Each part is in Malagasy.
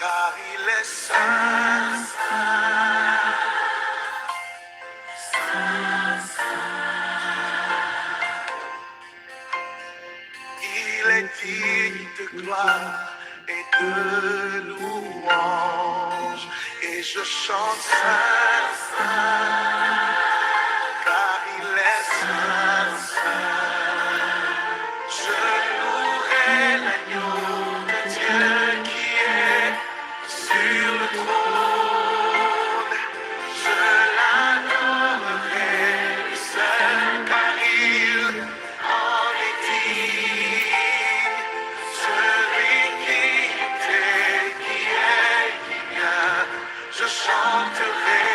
Car il est saint, Il est digne de gloire et de louange. Et je chante saint, saint, car il est saint, saint. Je louerai l'agneau de Dieu qui est sur le trône. Je l'adorerai lui seul, car il en est digne. Celui qui était, qui est, qui vient, je chanterai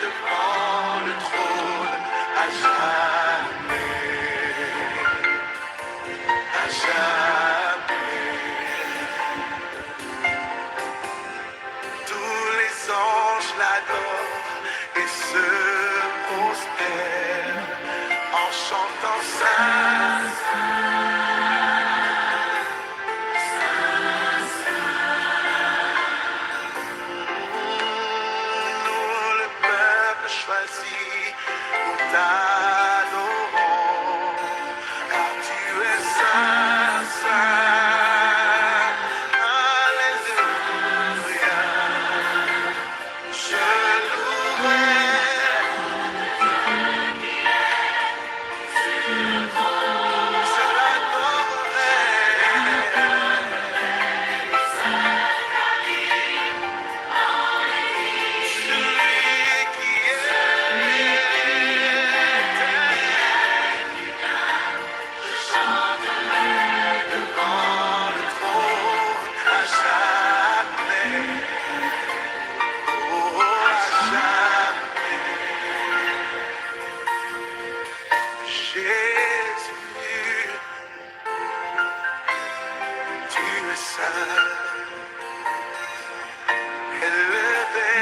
devant le trône à jamais, à jamais. Tous les anges l'adorent et se prosternent en chantant saint. Nous, le peuple choisi, nous t'adorons, car tu es saint, saint. Alléluia. Je louerai, je l'adorerai. Celui qui est devant le trône à jamais. Oh, à jamais. Jésus, tu es saint, élevé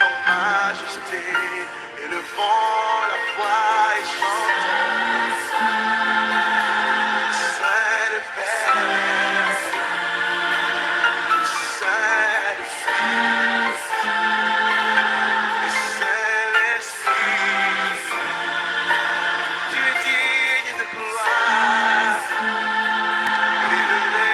en majesté, élevant la voix et chantons. Saint le Père, Saint le Fils et Saint l'Esprit. Tu es digne de gloire, élevé.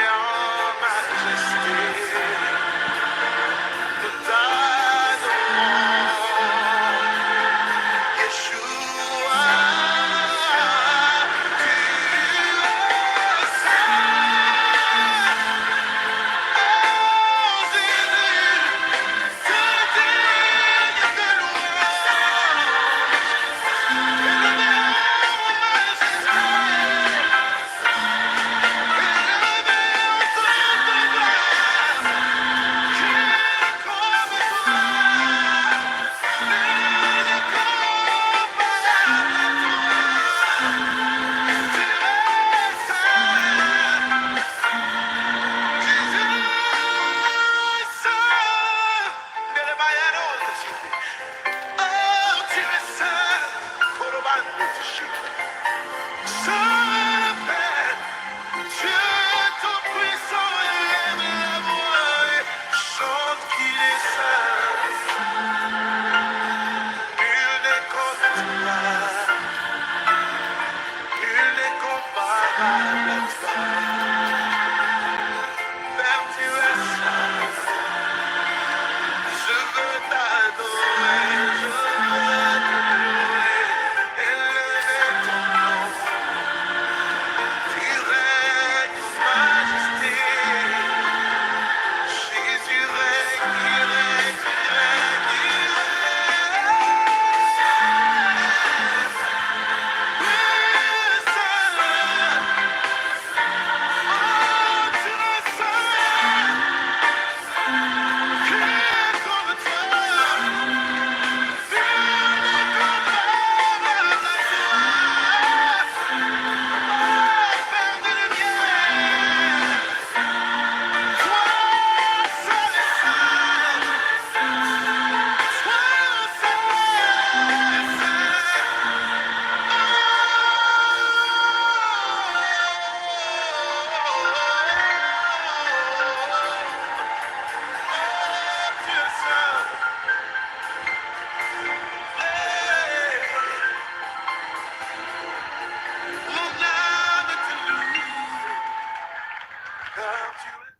Car tu es.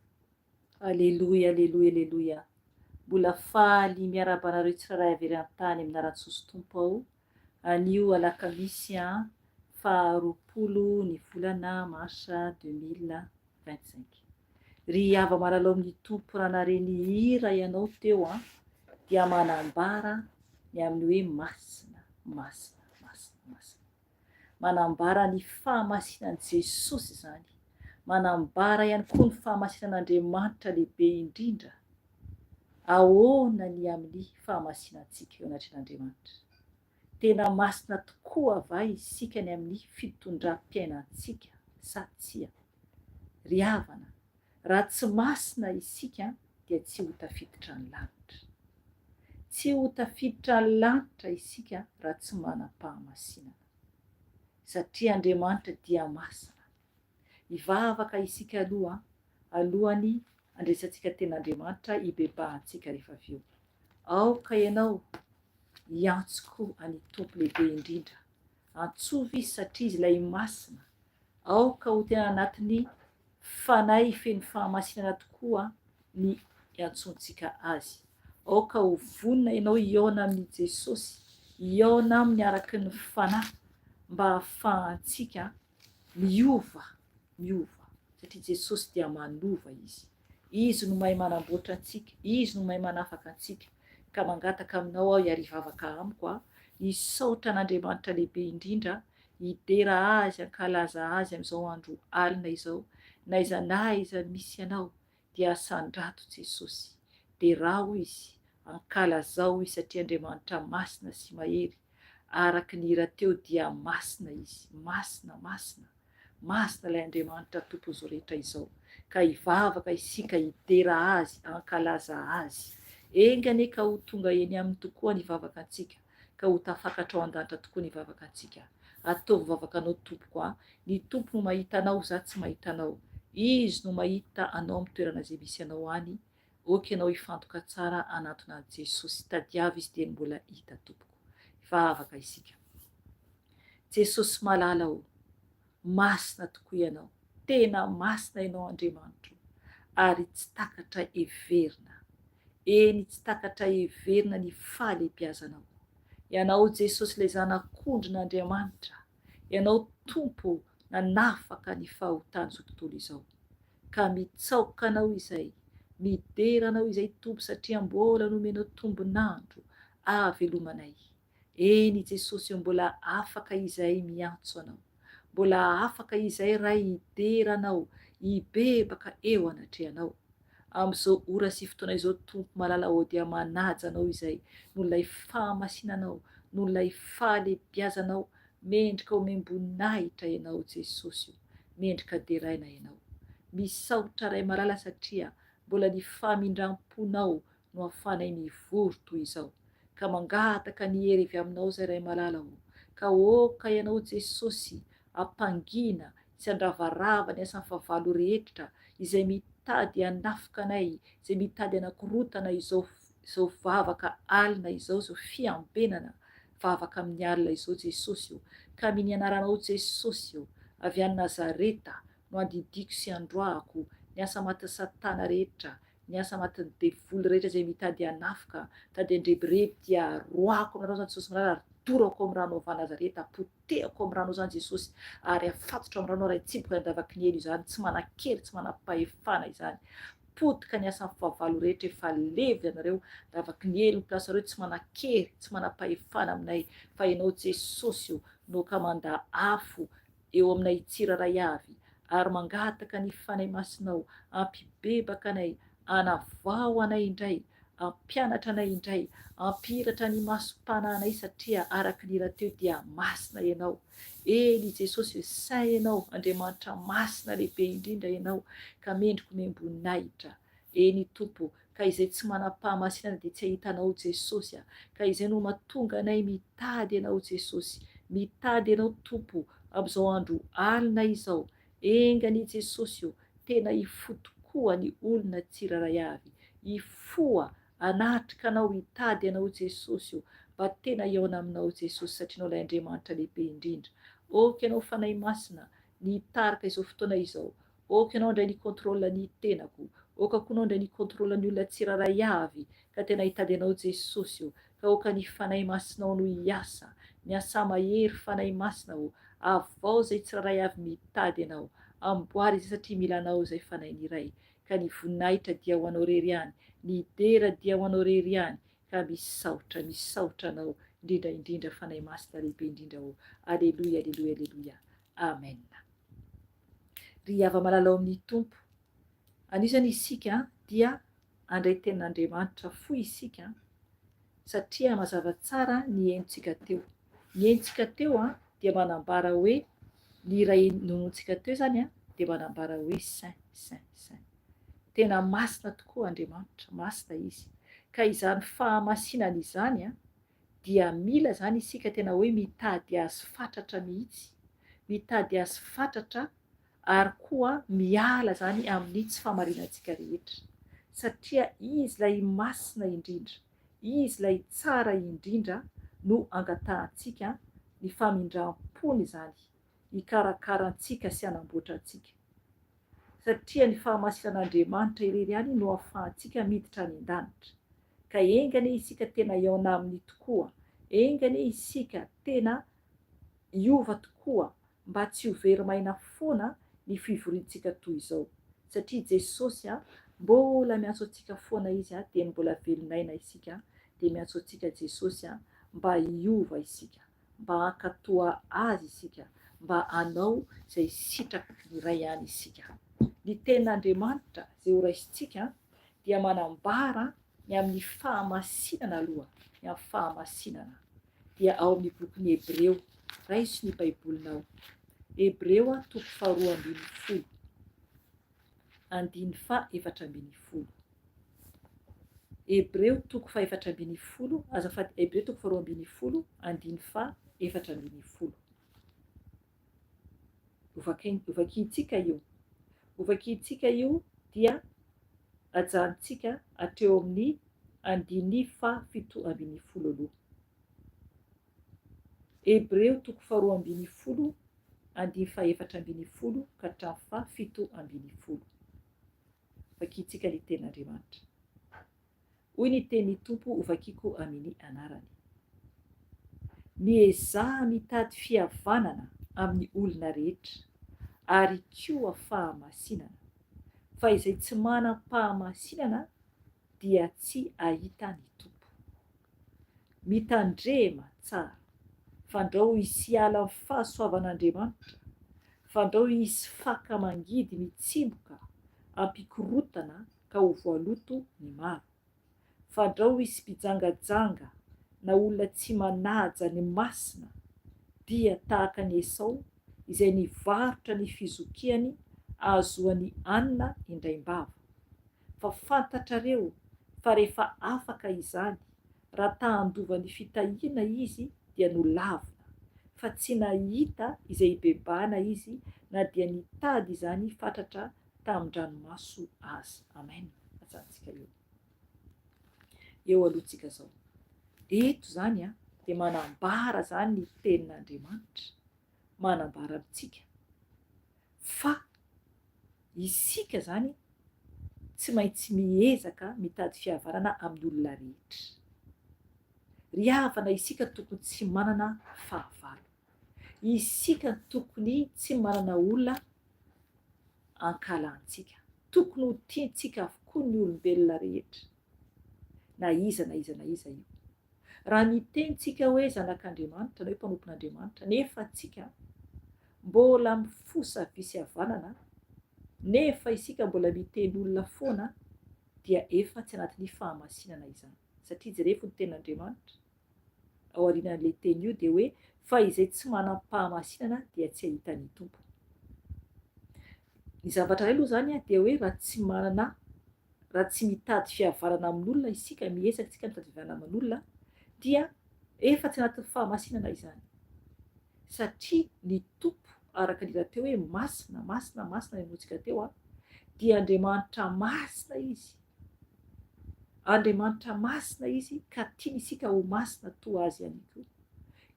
Aleloia aleloia aleloia Mbola faly miarahaba anareo tsirairay avy ery an-tany amin'ny anaran'i Jesosy Tompo aho anio alakamisy faha 20 ny volana marsa 2025. Ry hava-malalao amin'ny Tompo raha nahare ny hira ianao teo an dia manambara ny amin'ny hoe masina masina masina masina. Manambara ny fahamasinan'i Jesosy izany. Manambara ihany koa ny fahamasinan'Andriamanitra lehibe indrindra. Ahoana ny amin'ny fahamasinantsika eo anatrehan'Andriamanitra? Tena masina tokoa va isika ny amin'ny fitondram-piainantsika sa tsia? Ry havana, raha tsy masina isika dia tsy ho tafiditra ny lanitra. Tsy ho tafiditra ny lanitra isika raha tsy manam-pahamasinana. Satria Andriamanitra dia masina. Hivavaka isika aloha, alohan'ny handresantsika tenin'Andriamanitra hibebahantsika rehefa avy eo. Aoka ianao hiantso koa an'i Tompo lehibe indrindra. Antsovy Izy satria Izy ilay masina. Aoka ho tena anatin'ny Fanahy feno fahamasinana tokoa ny iantsoantsika Azy. Aoka ho vonona ianao hihaona amin'i Jesosy, hihaona Aminy araka ny Fanahy, mba hahafahantsika miova, miova, satria Jesosy dia manova Izy. Izy no mahay manamboatra antsika, Izy no mahay manafaka antsika. Ka mangataka aminao aho hiarivavaka amiko aho, hisaotra an'Andriamanitra lehibe indrindra Hidera Azy, hankalaza Azy amin'izao andro alina izao. N'aiza n'aiza misy anao, dia asandrato Jesosy. Derao Izy, ankalazao Izy satria Andriamanitra masina sy mahery. Araka ny hira teo dia masina Izy, masina, masina. Masina ilay Andriamanitra Tompon'izao rehetra izao. Ka hivavaka isika hidera Azy, hankalaza Azy. Enga anie ka ho tonga eny Aminy tokoa ny vavaka antsika. ka ho tafakatra ao an-danitra tokoa ny vavaka antsika. Ataovy vavaka anao tompoko a! Ny Tompo no mahita anao, za tsy mahita anao. Izy no mahita anao amin'ny toerana izay misy anao any, ok ianao hifantoka tsara hanantona an'i Jesosy, tadiavo Izy dieny mbola hita tompoko. Hivavaka isika. Jesosy malala o! Masina tokoa Ianao, tena masina Ianao Andriamanitro, ary tsy takatra heverina, eny tsy takatra heverina ny fahalehibiazanao. Ianao Jesosy ilay Zanak'ondrin'Andriamanitra, Ianao Tompo nanafaka ny fahotan'izao tontolo izao. Ka mitsaoka Anao izay, midera Anao izay Tompo satria mbola nomenao tombon'andro ahavelomanay. Eny Jesosy ô mbola afaka izahay miantso Anao. Mbola afaka izahay Ray hidera Anao, hibebaka eo anatrehanao. Amin'izao ora sy fotoana izao Tompo malala ô dia manaja Anao izahay noho ilay fahamasinanao, noho ilay fahalehibiazanao, mendrika omem-boninahitra Ianao Jesosy ô, mendrika deraina Ianao. Misaotra Ray malala satria mbola ny famindram-ponao no ahafahanay mivory toy izao, ka mangataka ny hery avy aminao izay Ray malala ô, ka ôka Ianao Jesosy ampangina sy andravarava ny asan'ny fahavalo rehetra izay mitady hanafika anay, izay mitady hanakorotana izao izao vavaka alina izao, izao fiambenana vavaka amin'ny alina izao Jesosy ô, ka amin'ny anaranao Jesosy ô, avy any Nazareta no andidiako sy androahako ny asa matin'i satana rehetra, Ny asa matin'ny devoly rehetra izay mitady hanafika, mitady handrebireby dia roahako amin'ny rano izany Jesosy malala ary dorako amin'ny rano avy any Nazareta, potehako amin'ny rano izany Jesosy ary afatotro amin'ny rano ary atsipiko any an-davaky ny helo izany, tsy manan-kery, tsy manam-pahefana izany. Potika ny asan'ny fahavalo rehetra efa levona ianareo, lavaky ny helo ny place-nareo, tsy manan-kery, tsy manam-pahefana aminay fa Ianao Jesosy o no kamanda afo eo aminay tsirairay avy ary mangataka ny Fanahy Masinao hampibebaka anay, hanavao anay indray, hampianatra anay indray, hampihiratra ny masom-panahinay satria araka ny hira teo dia masina Ianao. Eny Jesosy Saint Ianao, Andriamanitra masina lehibe indrindra Ianao ka mendrika omem-boninahitra. Eny Tompo, ka izay tsy manam-pahamasinana dia tsy hahita Anao Jesosy a! Ka izay no mahatonga anay mitady Anao Jesosy, mitady Anao Tompo amin'izao andro alina izao, enga anie Jesosy o, tena hifoha tokoa ny olona tsirairay avy, hifoha hanatrika Anao, hitady Anao Jesosy o, mba tena hihaona Aminao Jesosy satria Ianao ilay Andriamanitra lehibe indrindra. Ok Ianao Fanahy Masina ny hitarika izao fotoana izao. Aoka Ianao handray ny contrôle ny tenako. Aoka koa Ianao handray ny contrôle ny olona tsirairay avy ka tena hitady Anao Jesosy o. Ka aoka ny Fanahy Masinao no hiasa. Miasà mahery Fanahy Masina o. Avao izay tsirairay avy mitady Anao. Amboary izay satria mila Anao izay Fanahin'ny Ray. Ka ny voninahitra dia ho Anao irery ihany. Ny dera dia ho Anao irery ihany. Ka misaotra, misaotra Anao indrindra indrindra Fanahy Masina lehibe indrindra o. Aleloia, aleloia, aleloia. Amen. Ry hava-malala ao amin'ny Tompo, anio izany isika dia handray tenin'Andriamanitra fohy isika satria mazava tsara ny henontsika teo. Ny henontsika teo dia manambara hoe ny iray nononintsika teo izany dia manambara hoe saint, saint, saint. Tena masina tokoa Andriamanitra, masina Izy. Ka izany fahamasinany izany dia mila izany isika tena hoe mitady Azy fatratra mihitsy, mitady Azy fatratra ary koa miala izany amin'ny tsy fahamarinantsika rehetra, satria Izy ilay Masina indrindra, Izy ilay Tsara indrindra no angatahantsika ny famindram-pony izany hikarakara antsika sy hanamboatra antsika, satria ny fahamasinan'Andriamanitra irery ihany no ahafahantsika miditra any an-danitra. Ka enga anie isika tena hihaona Aminy tokoa, enga anie isika tena hiova tokoa mba tsy ho very maina foana ny fivoriantsika toy izao, satria Jesosy a, mbola miantso antsika foana Izy a, dieny mbola velon'aina isika dia miantso antsika Jesosy a, mba hiova isika, mba hankatoa Azy isika, mba hanao izay sitraky ny Ray ihany isika. Ny Tenin'Andriamanitra izay horaisintsika dia manambara ny amin'ny fahamasinana aloha, ny amin'ny fahamasinana. Dia ao amin'ny bokin'ny Hebreo. Raiso ny Baibolinao. Hebreo toko faharoa ambinifolo, andininy faha 14. Hebreo toko faha 14, azafady, Hebreo toko faharoa ambinifolo, andininy faha 14. Hovakiantsika io. Hovakiantsika io dia ajanontsika hatreo amin'ny andininy faha 17 aloha. Hebreo toko faharoa ambinifolo, andininy faha 14 ka hatramin'ny faha 17. Vakintsika ny tenin'Andriamanitra. Hoy ny tenin'ny Tompo hovakiko amin'ny anarany. Miezaha mitady fihavanana amin'ny olona rehetra, ary koa fahamasinana, fa izay tsy manam-pahamasinana dia tsy hahita ny Tompo. Mitandrema tsara, fandrao hisy hiala amin'ny fahasoavan'Andriamanitra, fandrao hisy faka mangidy mitsimboka hampikorontana ka ho voaloto ny maro. Fandrao hisy mpijangajanga na olona tsy manaja ny masina dia tahaka an'i Esao izay nivarotra ny fizokiany ahazoany hanina indraim-bava. Fa fantatrareo fa rehefa afaka izany, raha ta handova ny fitahiana izy dia nolavina, fa tsy nahita izay hibebahana izy na dia nitady izany fatratra tamin-dranomaso aza. Amen. Ajanontsika eo. Eo aloha tsika zao. Eto zany a, dia manambara zany ny tenin'Andriamanitra, manambara amintsika fa isika zany tsy maintsy miezaka mitady fihavanana amin'ny olona rehetra. Ry havana isika tokony tsy manana fahavalo. Isika tokony tsy manana olona ankahalantsika. Tokony ho tiantsika avokoa ny olombelona rehetra, na iza na iza na iza io. Raha miteny tsika hoe zanak'Andriamanitra na hoe mpanompon'Andriamanitra nefa tsika mbola mifosa havia sy havanana, nefa isika mbola miteny olona foana dia efa tsy anatin'ny fahamasinana izany. Satria jerevo ny tenin'Andriamanitra, ao aorianan'ilay teny io dia hoe fa izay tsy manam-pahamasinana dia tsy hahita ny Tompo. Ny zavatra iray aloha izany dia hoe raha tsy manana, raha tsy mitady fihavanana amin'olona isika, miezaka isika mitady fihavanana amin'olona dia efa tsy anatin'ny fahamasinana izany. Satria ny Tompo, araka ny hira teo hoe masina, masina, masina ny henointsika teo, dia Andriamanitra masina Izy. Andriamanitra masina Izy ka tiany isika ho masina toa Azy ihany koa.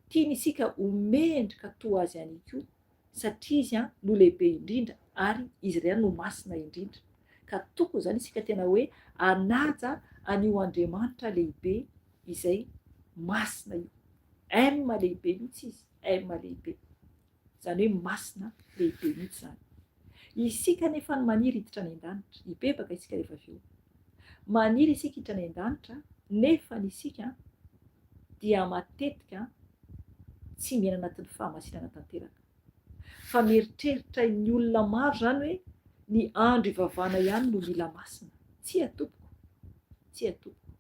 Tiany isika ho mendrika toa Azy ihany koa satria Izy no lehibe indrindra. Ary Izy irery ihany no masina indrindra. Ka tokony izany isika tena hoe hanaja an'io Andriamanitra lehibe izay masina io. M lehibe mihitsy Izy, M lehibe. Izany hoe masina lehibe mihitsy izany. Isika anefa no maniry hiditra any an-danitra. Hibebaka isika rehefa avy eo. Maniry isika hiditra any an-danitra, nefa ny isika dia matetika tsy miaina anatin'ny fahamasinana tanteraka. Fa mieritreritra ny olona maro izany hoe ny andro ivavahana ihany no mila masina. Tsia tompoko. Tsia tompoko.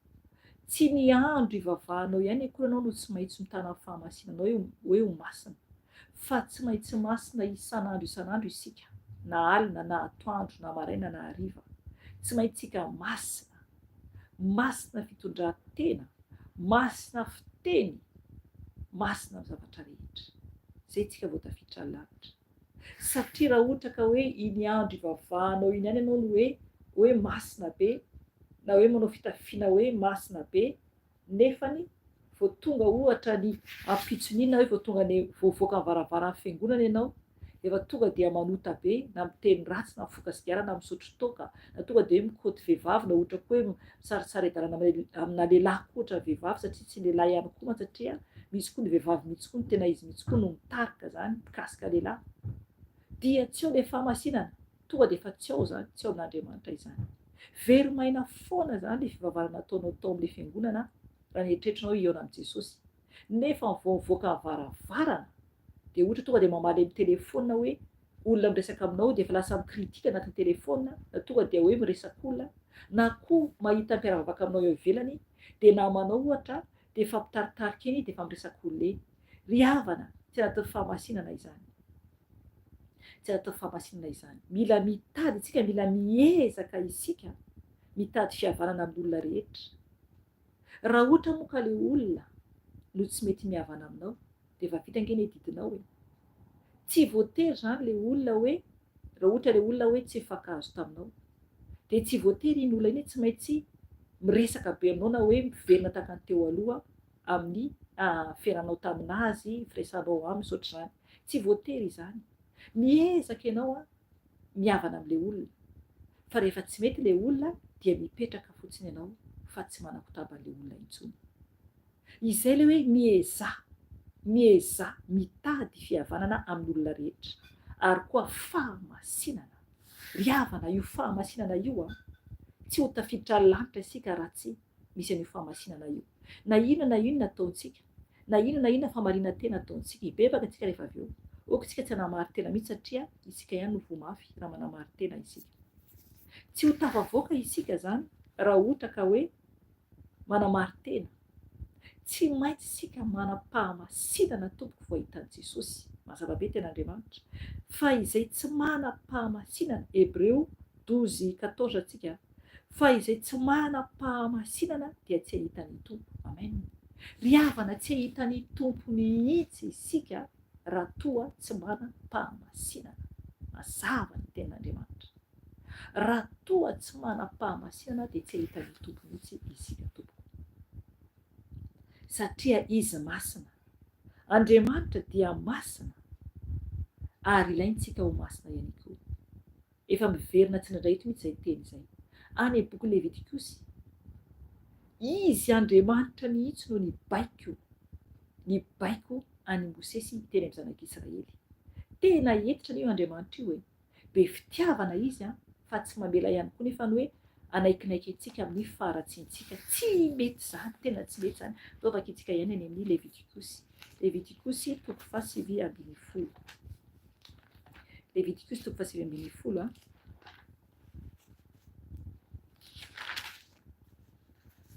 Tsy ny andro ivavahanao ihany akory ianao no tsy maintsy mitana ny fahamasinanao hoe ho masina. Fa tsy maintsy masina isan'andro isan'andro isika, na alina na atoandro na maraina na hariva. Tsy maintsy isika masina. Masina fitondran-tena, masina fiteny, masina amin'ny zavatra rehetra. Izay isika vao tafiditra ny lanitra. Satria raha ohatra ka hoe iny andro ivavahanao iny ihany ianao no hoe hoe masina be, na hoe manao fitafiana hoe masina be, nefany vao tonga ohatra ny ampitson'iny na hoe vao tonga ny vao mivoaka ny varavaran'ny fiangonana ianao, efa tonga dia manota be, na miteny ratsy, na mifoka sigara, na misotro toaka, na tonga dia hoe mikaoty vehivavy, na ohatra koa hoe misaritsari-dalana amina lehilahy koa ohatra ny vehivavy satria tsy ny lehilahy ihany koa mantsy satria misy koa ny vehivavy mihitsy koa no tena izy mihitsy koa no mitarika izany, mikasika lehilahy, dia tsy eo ilay fahamasinana, tonga dia efa tsy ao izany, tsy ao amin'Andriamanitra izany. Very maina foana izany ilay fivavahana nataonao tao amin'ilay fiangonana raha nieritreritrinao hihaona amin'i Jesosy. Nefa vao mivoaka ny varavarana dia ohatra tonga dia mamaly amin'ny telephone hoe olona miresaka aminao dia efa lasa mi-critique anatin'ny telephone na tonga dia hoe miresaka olona na koa mahita mpiara-vavaka aminao eo ivelany dia namanao ohatra dia efa mitaritarika eny dia efa miresaka olona eny. Ry havana, tsy anatin'ny fahamasinana izany. Tsy anatin'ny fahamasinana izany. Mila mitady isika, mila miezaka isika mitady fihavanana amin'ny olona rehetra. Raha ohatra moa ka le olona no tsy mety mihavana aminao dia efa vita ange ny adidinao e! Tsy voatery izany le olona hoe raha ohatra le olona hoe tsy mifankahazo taminao dia tsy voatery iny olona iny tsy maintsy miresaka be aminao na hoe miverina tahaka ny teo aloha amin'ny fiaranao tamin'azy, firesahanao aminy sy ohatr'izany. Tsy voatery izany. Miezaka ianao an! mihavana amin'ilay olona fa rehefa tsy mety ilay olona dia mipetraka fotsiny ianao fa tsy manakotaba an'ilay olona intsony. Izay ilay hoe miezaha, miezaha mitady fihavanana amin'ny olona rehetra ary koa fahamasinana. Ry havana io fahamasinana io an, tsy ho tafiditra lanitra isika raha tsy misy an'io fahamasinana io. Na inona na inona ataontsika, na inona na inona famarinan-tena ataontsika, hibebaka isika rehefa avy eo. Aoka isika tsy hanamarin-tena mihitsy satria isika ihany no voa mafy raha manamarin-tena isika. Tsy ho tafavoaka isika izany raha ohatra ka hoe manamarin-tena. Tsy maintsy isika manam-pahamasinana tompoko vao hahita an'i Jesosy. Mazava be tenin'Andriamanitra fa izay tsy manam-pahamasinana, Hebreo 12, 14 tsika, Fa izay tsy manam-pahamasinana dia tsy hahita ny Tompo. Amen. Ry havana, tsy hahita ny Tompo mihitsy isika raha toa tsy manam-pahamasinana. Mazava ny tenin'Andriamanitra. Raha toa tsy manam-pahamasinana dia tsy hahita ny Tompo mihitsy isika tompoko. Satria Izy masina. Andriamanitra dia masina ary ilaintsika ho masina ihany koa. Efa miverina tsindraindray eto mihitsy izay teny izay. Any amin'ny bokin'ny Levitikosy, Izy Andriamanitra mihitsy no nibaiko, nibaiko an'i Mosesy hiteny amin'ny zanak'Israely. Tena hentitra anie io Andriamanitra io e! Be fitiavana Izy an, fa tsy mamela ihany koa nefa ny hoe anaikinaiky antsika amin'ny faharatsiantsika. Tsy mety izany, tena tsy mety izany. Atao vakintsika ihany any amin'ny Levitikosy. Levitikosy toko faha-19. Levitikosy toko faha-19 a.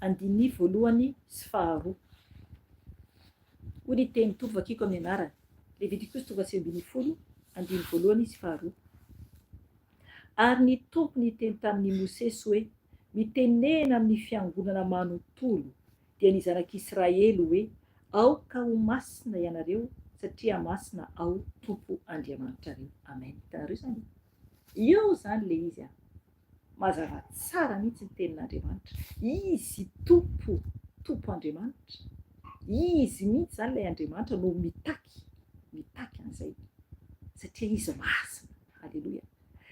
Andininy voalohany sy faharoa. Hoy ny teny Tompo vakiko amin'ny anarany. Levitikosy toko faha-19, andininy voalohany sy faharoa. Ary ny Tompo niteny tamin'i Mosesy hoe, Mitenena amin'ny fiangonana manontolo, dia ny zanak'Israely hoe, Aoka ho masina ianareo, satria masina Aho Tompo Andriamanitrareo. Amen. Hitanareo izany? Eo izany ilay izy an. Mazava tsara mihitsy ny tenin'Andriamanitra. Izy Tompo, Tompo Andriamanitra. Izy mihitsy izany ilay Andriamanitra no mitaky, mitaky an'izay. Satria Izy masina. Aleloia.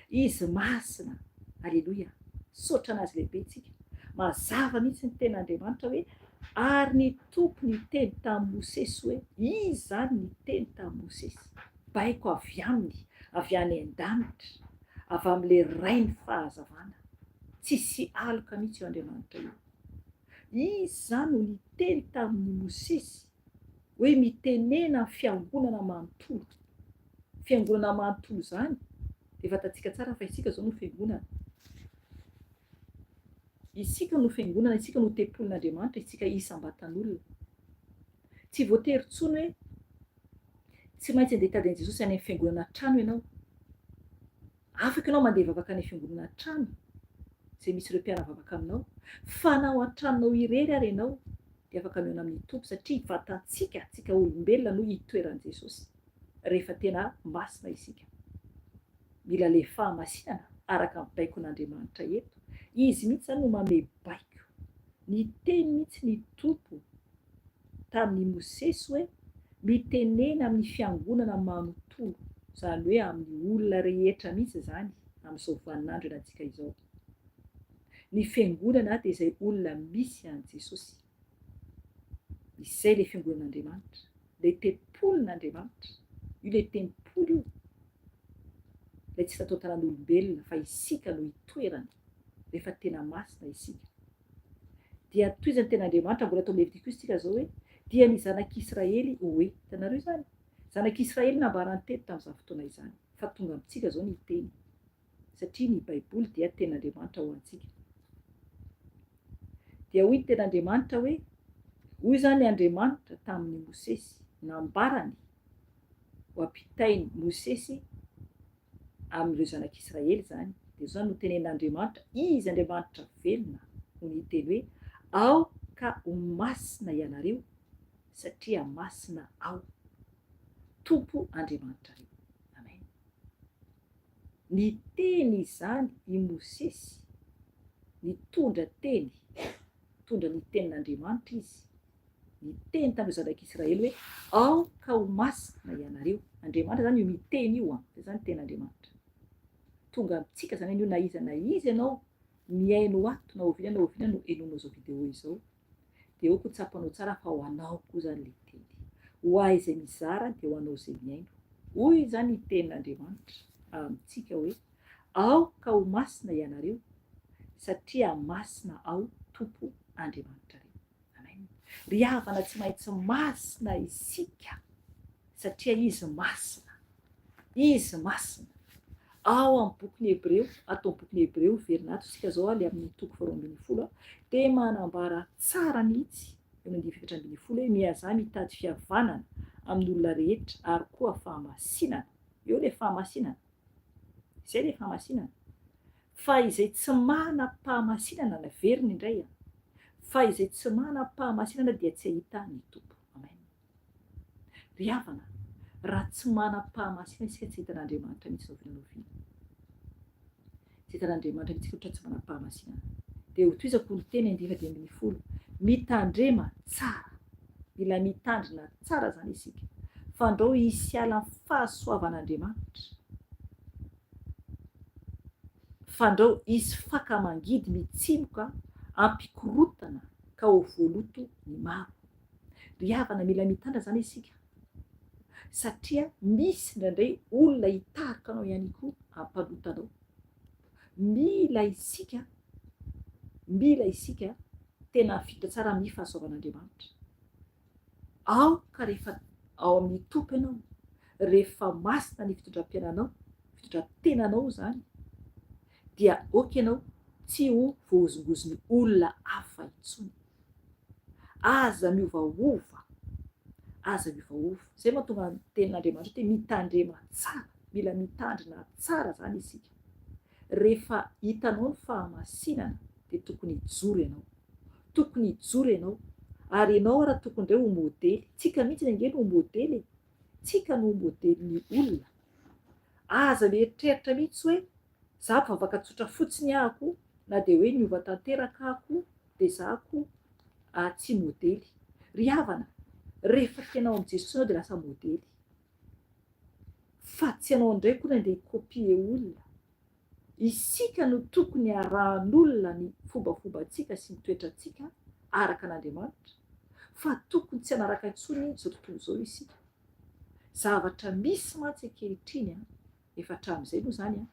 Izy masina. Aleloia. Misaotra an'Azy lehibe tsika. Mazava mihitsy ny tenin'Andriamanitra hoe ary ny Tompo niteny tamin'i Mosesy hoe, Izy izany niteny tamin'i Mosesy. Baiko avy Aminy, avy any an-danitra, avy amin'ilay Rain'ny fahazavana. Tsisy aloka mihitsy io Andriamanitra io. Izy izany no niteny tamin'i Mosesy hoe mitenena amin'ny fiangonana manontolo. Fiangonana manontolo izany dia fantatsika tsara fa isika izao no fiangonana. Isika no fiangonana, isika no tempolin'Andriamanitra, isika isam-batan'olona. Tsy voatery intsony hoe tsy maintsy andeha hitady an'i Jesosy any amin'ny fiangonana trano ianao. Afaka ianao mandeha hivavaka any fiangonana trano izay misy ireo mpiara-vavaka aminao, fa na ao an-tranonao irery ary ianao dia afaka mihaona amin'ny Tompo satria vatantsika, tsika olombelona no itoeran'i Jesosy rehefa tena masina isika. Mila ilay fahamasinana araka ny baikon'Andriamanitra eto. Izy mihitsy izany no manome baiko. Niteny mihitsy ny Tompo tamin'i Mosesy hoe, Mitenena amin'ny fiangonana manontolo, izany hoe amin'ny olona rehetra mihitsy izany amin'izao vaninandro iainantsika izao. Ny fiangonana dia izay olona misy an'i Jesosy. Izay ilay fiangonan'Andriamanitra, ilay tempolin'Andriamanitra. Io ilay tempoly io, ilay tsy natao-tanan'olombelona fa isika no itoerany rehefa tena masina isika. Dia tohizan'ny tenin'Andriamanitra mbola ato amin'ny Levitikosy tsika izao hoe, dia ny zanak'Israely hoe, hitanareo izany? Zanak'Israely nambarany teto tamin'izany fotoana izany, fa tonga amintsika izao ny teny, satria ny Baiboly dia tenin'Andriamanitra ho antsika. Dia hoy ny tenin'Andriamanitra hoe, hoy izany Andriamanitra tamin'i Mosesy, nambarany ho ampitain'i Mosesy amin'ireo zanak'Israely izany, dia izao no tenenin'Andriamanitra, Izy Andriamanitra velona no niteny hoe, Aoka ho masina ianareo, satria masina Aho, Tompo Andriamanitrareo. Amen. Niteny izany i Mosesy, nitondra teny, nitondra ny tenin'Andriamanitra izy, Niteny tamin'ireo zanak'Israely hoe, Aoka ho masina ianareo. Andriamanitra izany io miteny io an! Izay izany tenin'Andriamanitra. Tonga amintsika izany anio na iza na iza ianao mihaino ato na oviana na oviana no henoinao izao vidéo izao dia aoka ho tsapanao tsara fa ho anao koa izany ilay teny. Ho ahy izay mizara dia ho anao izay mihaino. Hoy izany ny tenin'Andriamanitra amintsika hoe, Aoka ho masina ianareo satria masina Aho Tompo Andriamanitrareo. Amen. Ry havana tsy maintsy masina isika satria Izy masina. Izy masina. Ao amin'ny bokin'ny Hebreo, ato amin'ny bokin'ny Hebreo, verina ato isika izao ilay amin'ny toko faharoa 12, dia manambara tsara mihitsy eo amin'ny andininy 14 hoe mihazaha mitady fihavanana amin'ny olona rehetra ary koa fahamasinana. Eo ilay fahamasinana. Izay ilay fahamasinana. Fa izay tsy manam-pahamasinana, naveriny indray an, fa izay tsy manam-pahamasinana dia tsy hahita ny Tompo. Amen. Ry havana, raha tsy manam-pahamasinana isika tsy hahita an'Andriamanitra mihitsy na oviana na oviana. Tsy hahita an'Andriamanitra mihitsy ohatra tsy manam-pahamasinana. Dia hotohizako ny teny andiany 15. Mitandrema tsara. Mila mitandrina tsara izany isika. Fandrao hisy hiala ny fahasoavan'Andriamanitra. Fandrao hisy faka mangidy mitsimoka hampikorontana ka ho voaloto ny maro. Ry havana mila mitandrina izany isika satria misy indraindray olona hitarika anao ihany koa hampaloto anao. Mila isika, mila isika tena hafiditra tsara amin'ny fahasoavan'Andriamanitra. Aoka rehefa ao amin'ny Tompo ianao, rehefa masina ny fitondram-piainanao, fitondran-tenanao izany, dia aoka ianao tsy ho voahozongozon'ny olona hafa intsony. Aza miovaova, aza miovaova. Izay mahatonga ny tenin'Andriamanitra hoe mitandrema tsara, mila mitandrina tsara izany isika. Rehefa hitanao ny fahamasinana dia tokony hijoro ianao. Tokony hijoro ianao. Ary ianao ara tokony indray ho modely. Tsika mihitsy ange no ho modely e. Tsika no ho modelin'ny olona. Aza mieritreritra mihitsy hoe za mpivavaka tsotra fotsiny ahako na dia hoe niova tanteraka ahako dia za ko tsy modely. Ry havana, rehefa tena ao amin'i Jesosy ianao dia lasa modely. Fa tsy ianao indray koa no andeha hi-copier olona. Isika no tokony harahan'olona ny fombafombantsika sy ny toetrantsika araka an'Andriamanitra, fa tokony tsy hanaraka intsony izao tontolo izao isika. Zavatra misy mantsy ankehitriny an, efa hatramin'izay moa izany an,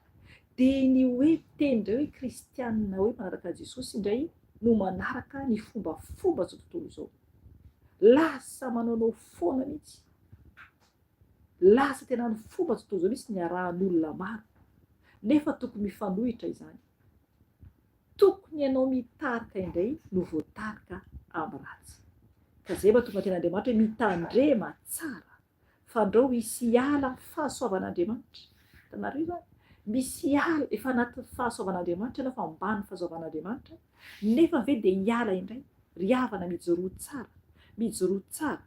dia ny hoe teny indray hoe kristianina hoe manaraka an'i Jesosy indray no manaraka ny fombafomba izao tontolo izao. Lasa manaonao foana mihitsy. Lasa tena ny fomba izao tontolo izao mihitsy ny arahan'olona maro. Nefa tokony mifanohitra izany. Tokony ianao mitarika indray no voatarika amin'ny ratsy. Ka izay mahatonga ny tenin'Andriamanitra hoe mitandrema tsara fandrao hisy hiala amin'ny fahasoavan'Andriamanitra. Hitanareo izany? Misy hiala, efa anatin'ny fahasoavan'Andriamanitra ianao fa ambany fahasoavan'Andriamanitra, nefa ve dia hiala indray? Ry havana mijoroa tsara, mijoroa tsara.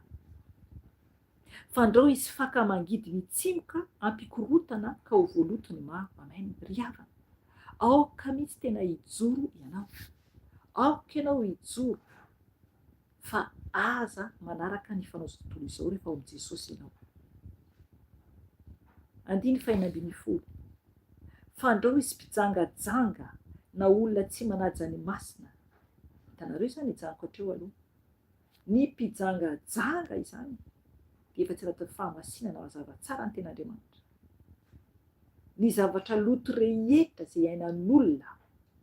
Fandrao hisy faka mangidy mitsimoka hampikorontana ka ho voaloto ny maro. Amen. Ry havana, aoka mihitsy tena hijoro ianao. Aoka ianao hijoro fa aza manaraka ny fanao izao tontolo izao rehefa ao amin'i Jesosy ianao. Andiny faha 16. Fandrao hisy mpijangajanga na olona tsy manaja ny masina. Hitanareo izany? Hijanoko hatreo aloha. Ny mpijangajanga izany dia efa tsy anatin'ny fahamasinana mazava tsara ny ten'Andriamanitra. Ny zavatra loto rehetra izay iainan'olona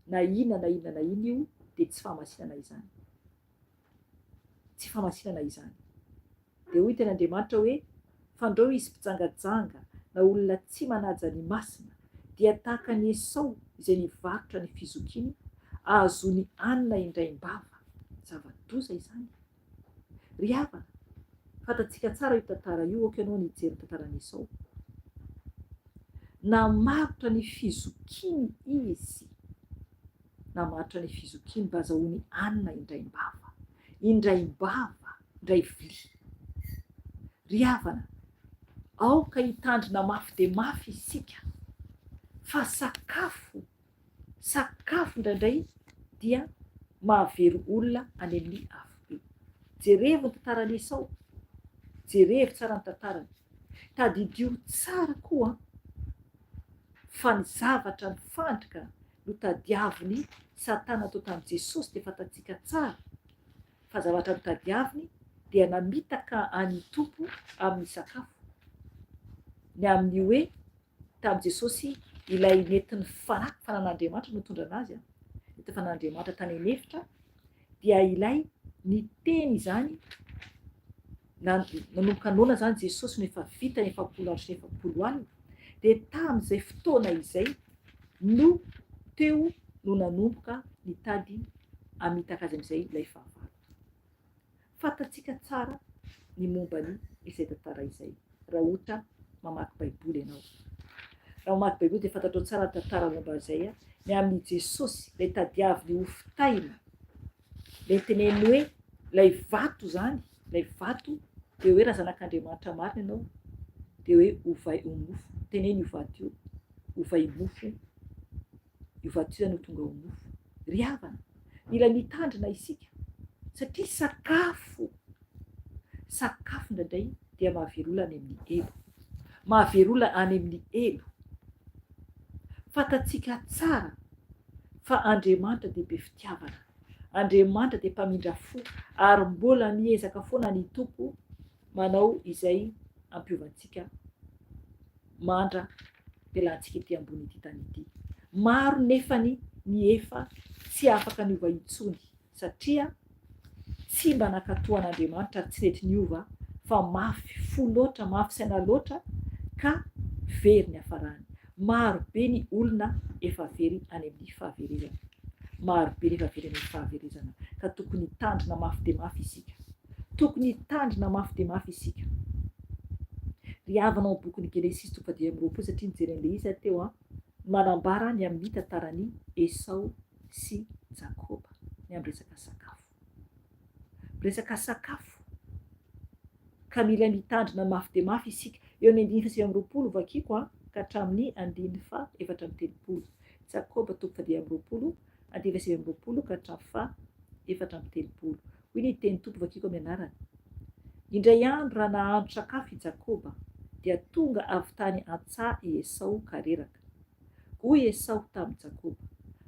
na inona na inona na inona io dia tsy fahamasinana izany. Tsy fahamasinana izany. Dia hoy ten'Andriamanitra hoe, Fandrao izy mpijangajanga na olona tsy manaja ny masina dia tahaka an'i Esao izay nivarotra ny fizokiany ahazoany hanina indraim-bava. Zava-doza izany. Ry havana, fantatsika tsara io tantara io, aoka ianao ny hijery ny tantaran'i Esao. Namarotra ny fizokiany izy. Namarotra ny fizokiany mba azahoany hanina indraim-bava. Indraim-bava, indray vilia. Ry havana, aoka hitandrina mafy dia mafy isika fa sakafo Sakafo indraindray dia mahavery olona any amin'ny afobe. Jerevo ny tantaran'i Esao. Jerevo tsara ny tantarany. Tadidio tsara koa fa ny zavatra nifandrika notadiavin'i Satana atao tamin'i Jesosy dia fantatsika tsara fa zavatra notadiaviny dia namitaka an'i Tompo amin'ny sakafo. Ny amin'ny hoe tamin'i Jesosy ilay nentin'ny fanahy, fanan'Andriamanitra notondrana azy, nentin'ny fanan'Andriamanitra tany an'efitra, dia ilay niteny izany, nanomboka noana izany Jesosy no efa vita ny 40 andro sy ny 40 alina, dia tamin'izay fotoana izay no teo no nanomboka nitady hamitaka azy amin'izay ilay fahavalo. Fantatsika tsara ny momba ny izay tantara izay raha ohatra mamaky baiboly ianao. Raha mamaky baiboly dia fantatrao tsara ny tantara momba an'izay, ny amin'i Jesosy ilay tadiaviny hofitahina, ilay teneniny hoe ilay vato izany, ilay vato dia hoe raha zanak'Andriamanitra marina ianao dia hoe ovay ho mofo, teneno io vato io, ovay mofo. Io vato io izany ho tonga ho mofo. Ry havana, mila mitandrina isika satria sakafo, sakafo indraindray dia mahavery olona any amin'ny helo. Mahavery olona any amin'ny helo. Fantatsika tsara fa Andriamanitra dia be fitiavana. Andriamanitra dia mpamindra fo ary mbola miezaka foana ny Tompo manao izay hampiova antsika mandra pialantsika ety ambony ity tany ity. Maro nefany ny efa tsy afaka niova intsony satria tsy mba nankatoa an'Andriamanitra ary tsy nety niova fa mafy fo loatra, mafy saina loatra ka very ny hafarany. Maro be ny olona efa very any amin'ny fahaverezana. Maro be ny efa very any amin'ny fahaverezana ka tokony hitandrina mafy dia mafy isika. Tokony hitandrina mafy dia mafy isika. Ry havana ao amin'ny bokin'ny Genesisy toko faha-25 satria nijery an'ilay izy aho teo an, manambara ny amin'ny tantaran'i Esao sy Jakoba, ny amin'ny resaka sakafo. Resaka sakafo ka mila mitandrina mafy dia mafy isika. Eo amin'ny andininy faha-29 vakiko an, ka hatramin'ny andininy faha-34. Jakoba toko faha-25, andininy faha-29 ka hatramin'ny faha-34. Hoy ny teny Tompo vakiko amin'ny anarany. Indray andro raha nahandro sakafo i Jakoba, dia tonga avy tany an-tsaha i Esao ka reraka. Hoy Esao tamin'i Jakoba,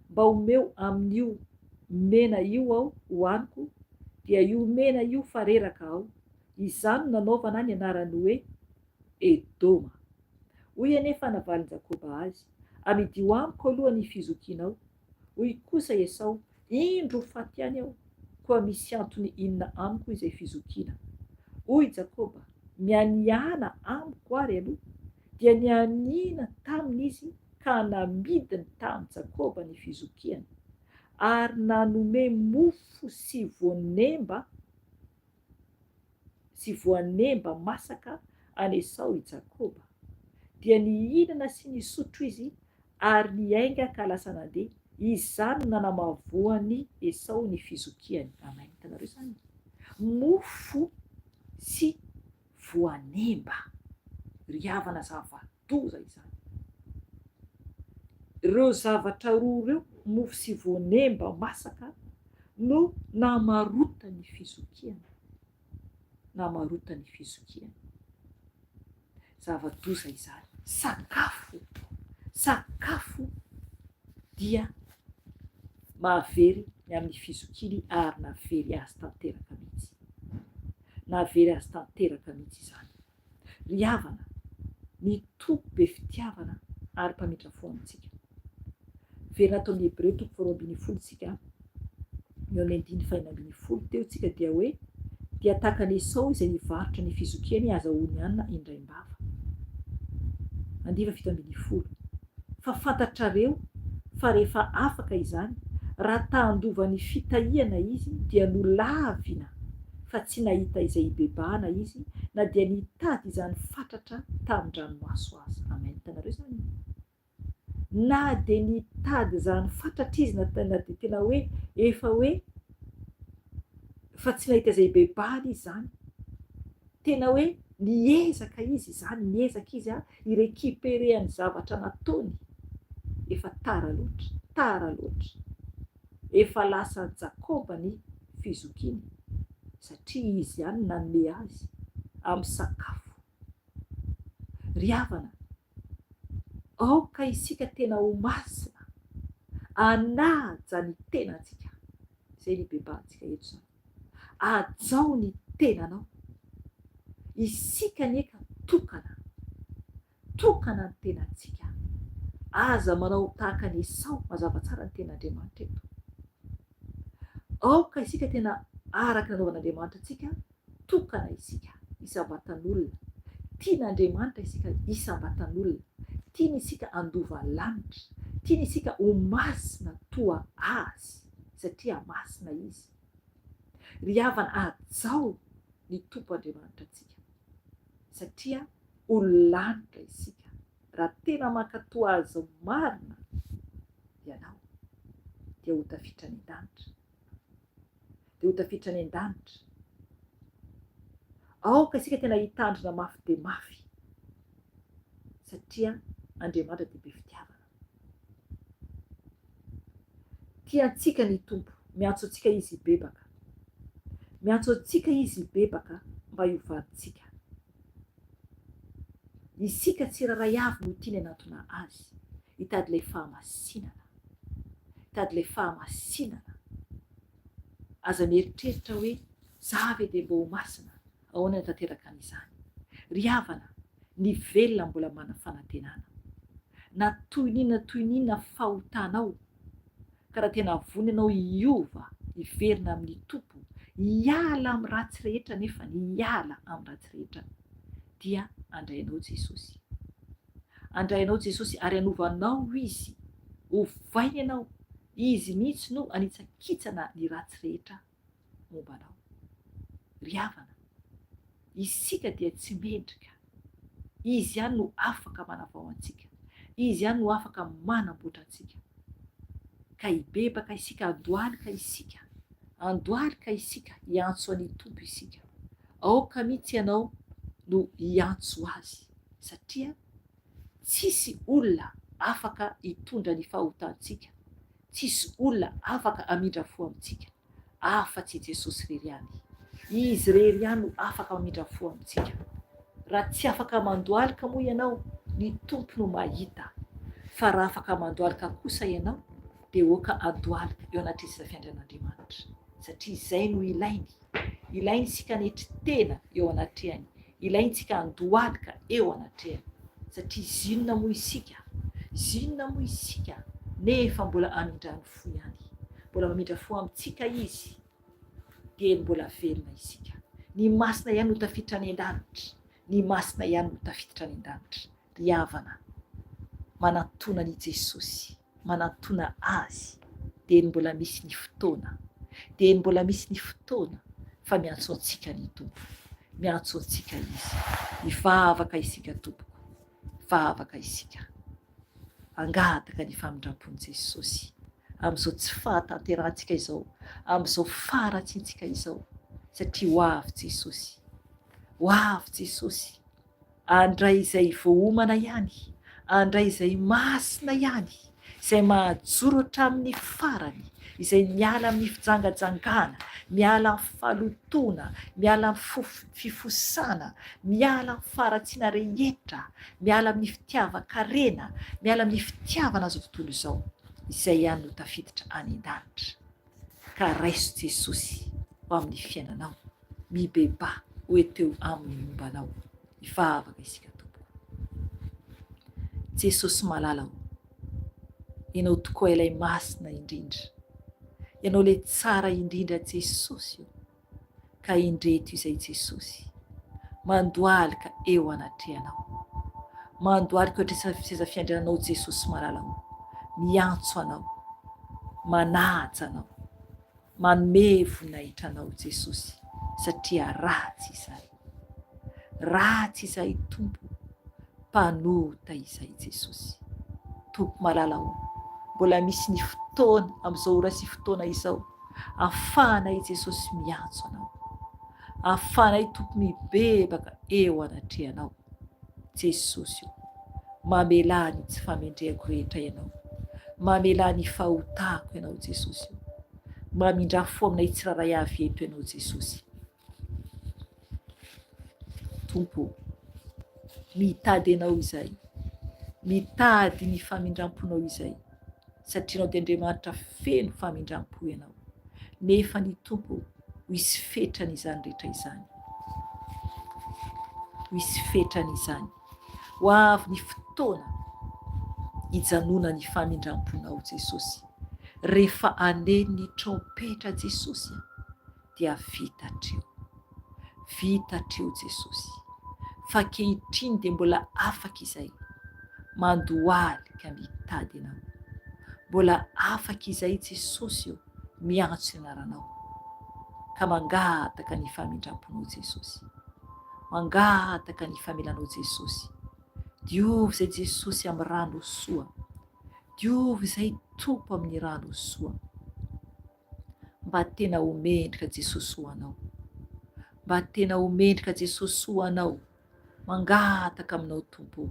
Mba omeo amin'io mena io aho hohaniko, dia io mena io fa reraka aho. Izany no nanaovana ny anarany hoe Edoma. Hoy anefa navalin'i Jakoba azy, Amidio amiko aloha ny fizokianao. Hoy kosa Esao, Indro faty ihany aho, koa misy antony inona amiko izay fizokiana? Hoy Jakoba, Mianiàna amiko àry aloha. Dia nianiana taminy izy ka namidiny tamin'i Jakoba ny fizokiany, ary nanome mofo sy voanemba sy voanemba masaka an'i Esao i Jakoba. Dia nihinana sy nisotro izy ary niainga ka lasa nandeha. Izany no nanamavoan'i Esao ny fizokiany. Amen. Hitanareo izany? Mofo sy voanemba. Ry havana zava-doza izany. Ireo zavatra roa ireo, mofo sy voanemba masaka, no namarotany fizokiana. Namarotany fizokiana. Zava-doza izany. Sakafo, sakafo dia mahavery ny amin'ny fizokiany ary nahavery azy tanteraka mihitsy. Nahavery azy tanteraka mihitsy izany. Ry havana, ny Tompo be fitiavana ary mpamindra fo amintsika. Miverina ato amin'ny Hebreo toko faharoa ambinifolo isika, eo amin'ny andininy fahenina ambinifolo teo isika dia hoe, Dia tahaka an'i Esao izay nivarotra ny fizokiany hahazahoany hanina indraim-bava. Andiva 17. Fa fantatrareo fa rehefa afaka izany, raha ta-handova ny fitahiana izy dia nolavina fa tsy nahita izay hibebahana izy na dia nitady izany fatratra tamin-dranomaso aza. Amen. Hitanareo izany? Na dia nitady izany fatratra izy na na dia tena hoe efa hoe fa tsy nahita izay hibebahana izy izany. Tena hoe niezaka izy izany, niezaka izy hi-recuperer ny zavatra nataony. Efa tara loatra, tara loatra. Efa lasan'i Jakoba ny fizokiany satria izy ihany no nanome azy amin'ny sakafo. Ry havana, aoka isika tena ho masina, hanaja ny tenantsika. Izay no ibebahantsika eto izany. Hajao ny tenanao. Isika anie ka tokana. Tokana ny tenantsika. Aza manao tahaka an'i Esao, mazava tsara ny tenin'Andriamanitra eto. Aoka isika tena araka ny nanaovan'Andriamanitra antsika, tokana isika isam-batan'olona. Tian'Andriamanitra isika isam-batan'olona. Tiany isika handova lanitra. Tiany isika ho masina toa Azy, satria masina Izy. Ry havana, hajao ny Tompo Andriamanitra antsika, satria ho lanitra isika raha tena mankatò Azy marina ianao dia ho tafiditra any an-danitra. Dia ho tafiditra any an-danitra. Aoka isika tena hitandrina mafy dia mafy satria Andriamanitra dia be fitiavana. Tia antsika ny Tompo, miantso antsika Izy hibebaka. Miantso antsika Izy hibebaka mba hiovantsika. Isika tsirairay avy no tiany hanantona Azy, hitady ilay fahamasinana. Hitady ilay fahamasinana. Aza mieritreritra hoe, Za ve dia mba ho masina? Ahoana ny hahatanteraka an'izany? Ry havana, ny velona mbola manana fanantenana. Na toy ny inona toy ny inona fahotanao, ka raha tena vonona ianao hiova, hiverina amin'ny Tompo, hiala amin'ny ratsy rehetra nefa ny hiala amin'ny ratsy rehetra, dia handray anao Jesosy. Handray anao Jesosy ary hanova anao Izy, hovainy ianao, Izy mihitsy no hanitsakitsana ny ratsy rehetra momba anao. Ry havana, isika dia tsy mendrika. Izy ihany no afaka manavao antsika. Izy ihany no afaka manamboatra antsika. Ka hibebaka isika, handohalika isika, handohalika isika, hiantso an'i Tompo isika. Aoka mihitsy ianao no hiantso Azy, satria tsisy olona afaka hitondra ny fahotantsika, tsisy olona afaka hamindra fo amintsika afa-tsy i Jesosy irery ihany. Izy irery ihany no afaka mamindra fo amintsika. Raha tsy afaka mandohalika moa ianao, ny Tompo no mahita. Fa raha afaka mandohalika kosa ianao dia oka adohalika eo anatrehan'ny seza fiandrian'Andriamanitra satria izay no ilainy. Ilainy isika hanetry tena eo anatrehany. Ilaintsika handohalika eo anatrehany satria zinona moa isika? Zinona moa isika nefa mbola hamindrany fo ihany. Mbola mamindra fo amintsika Izy dieny mbola velona isika. Ny masina ihany no tafiditra any an-danitra. Ny masina ihany no tafiditra any an-danitra. Ry havana, manantona an' i Jesosy, manantona Azy, dieny mbola misy ny fotoana, dieny mbola misy ny fotoana fa miantso antsika ny Tompo. Miantso antsika Izy. Hivavaka isika tompoko. Hivavaka isika. Hangataka ny famindram-pon'i Jesosy amin'izao tsy fahatanterahantsika izao, amin'izao faharatsiantsika izao, satria ho avy Jesosy. Ho avy Jesosy. Handray izay voaomana ihany, handray izay masina ihany, izay mahajoro hatramin'ny farany, izay miala amin'ny fijangajangana, miala amin'ny fahalotoana, miala amin'ny fifosana, miala amin'ny faharatsiana rehetra, miala amin'ny fitiavan-karena, miala amin'ny fitiavana izao tontolo izao, izay ihany no tafiditra any an-danitra. Ka raiso Jesosy ho amin'ny fiainanao, mibebaha ho eteo aminy momba anao. Hivavaka isika tompoko. Jesosy malala o, Ianao tokoa ilay masina indrindra, Ianao ilay tsara indrindra Jesosy o. Ka indreto izay Jesosy, mandohalika eo anatrehanao. Mandohalika eo atrehan'ny seza fiandriananao Jesosy malala o, miantso Anao, manaja Anao, manome voninahitra Anao Jesosy, satria ratsy izahay. Ratsy izahay Tompo, mpanota izahay Jesosy. Tompo malala o, mbola misy ny fotoana amin'izao ora sy fotoana izao, Afahanay Jesosy miantso Anao. Afahanay Tompo mibebaka eo anatrehanao. Jesosy o, mamelà ny tsy famendrehako rehetra Ianao. Mamelà ny fahotako Ianao Jesosy o. Mamindrà fo aminay tsirairay avy eto Ianao Jesosy. Tompo ô, mitady Anao izahay, mitady ny famindram-ponao izahay, satria Ianao dia Andriamanitra feno famindram-po Ianao. Nefa ny Tompo ho hisy fetrany izany rehetra izany. Ho hisy fetrany izany. Ho avy ny fotoana hijanona ny famindram-ponao Jesosy. Rehefa haneno ny trompetra Jesosy, dia vita hatreo. Vita hatreo Jesosy. Fa ankehitriny dia mbola afaka izay mandohalika mitady Anao. Mbola afaka izay Jesosy ô miantso ny anaranao. Ka mangataka ny famindram-ponao Jesosy. Mangataka ny famelanao Jesosy. Diovy izay Jesosy amin'ny rano soa. Diovy izay Tompo amin'ny rano soa. Mba tena ho mendrika Jesosy ho anao. Mba tena ho mendrika Jesosy ho anao. Mangataka aminao Tompo o.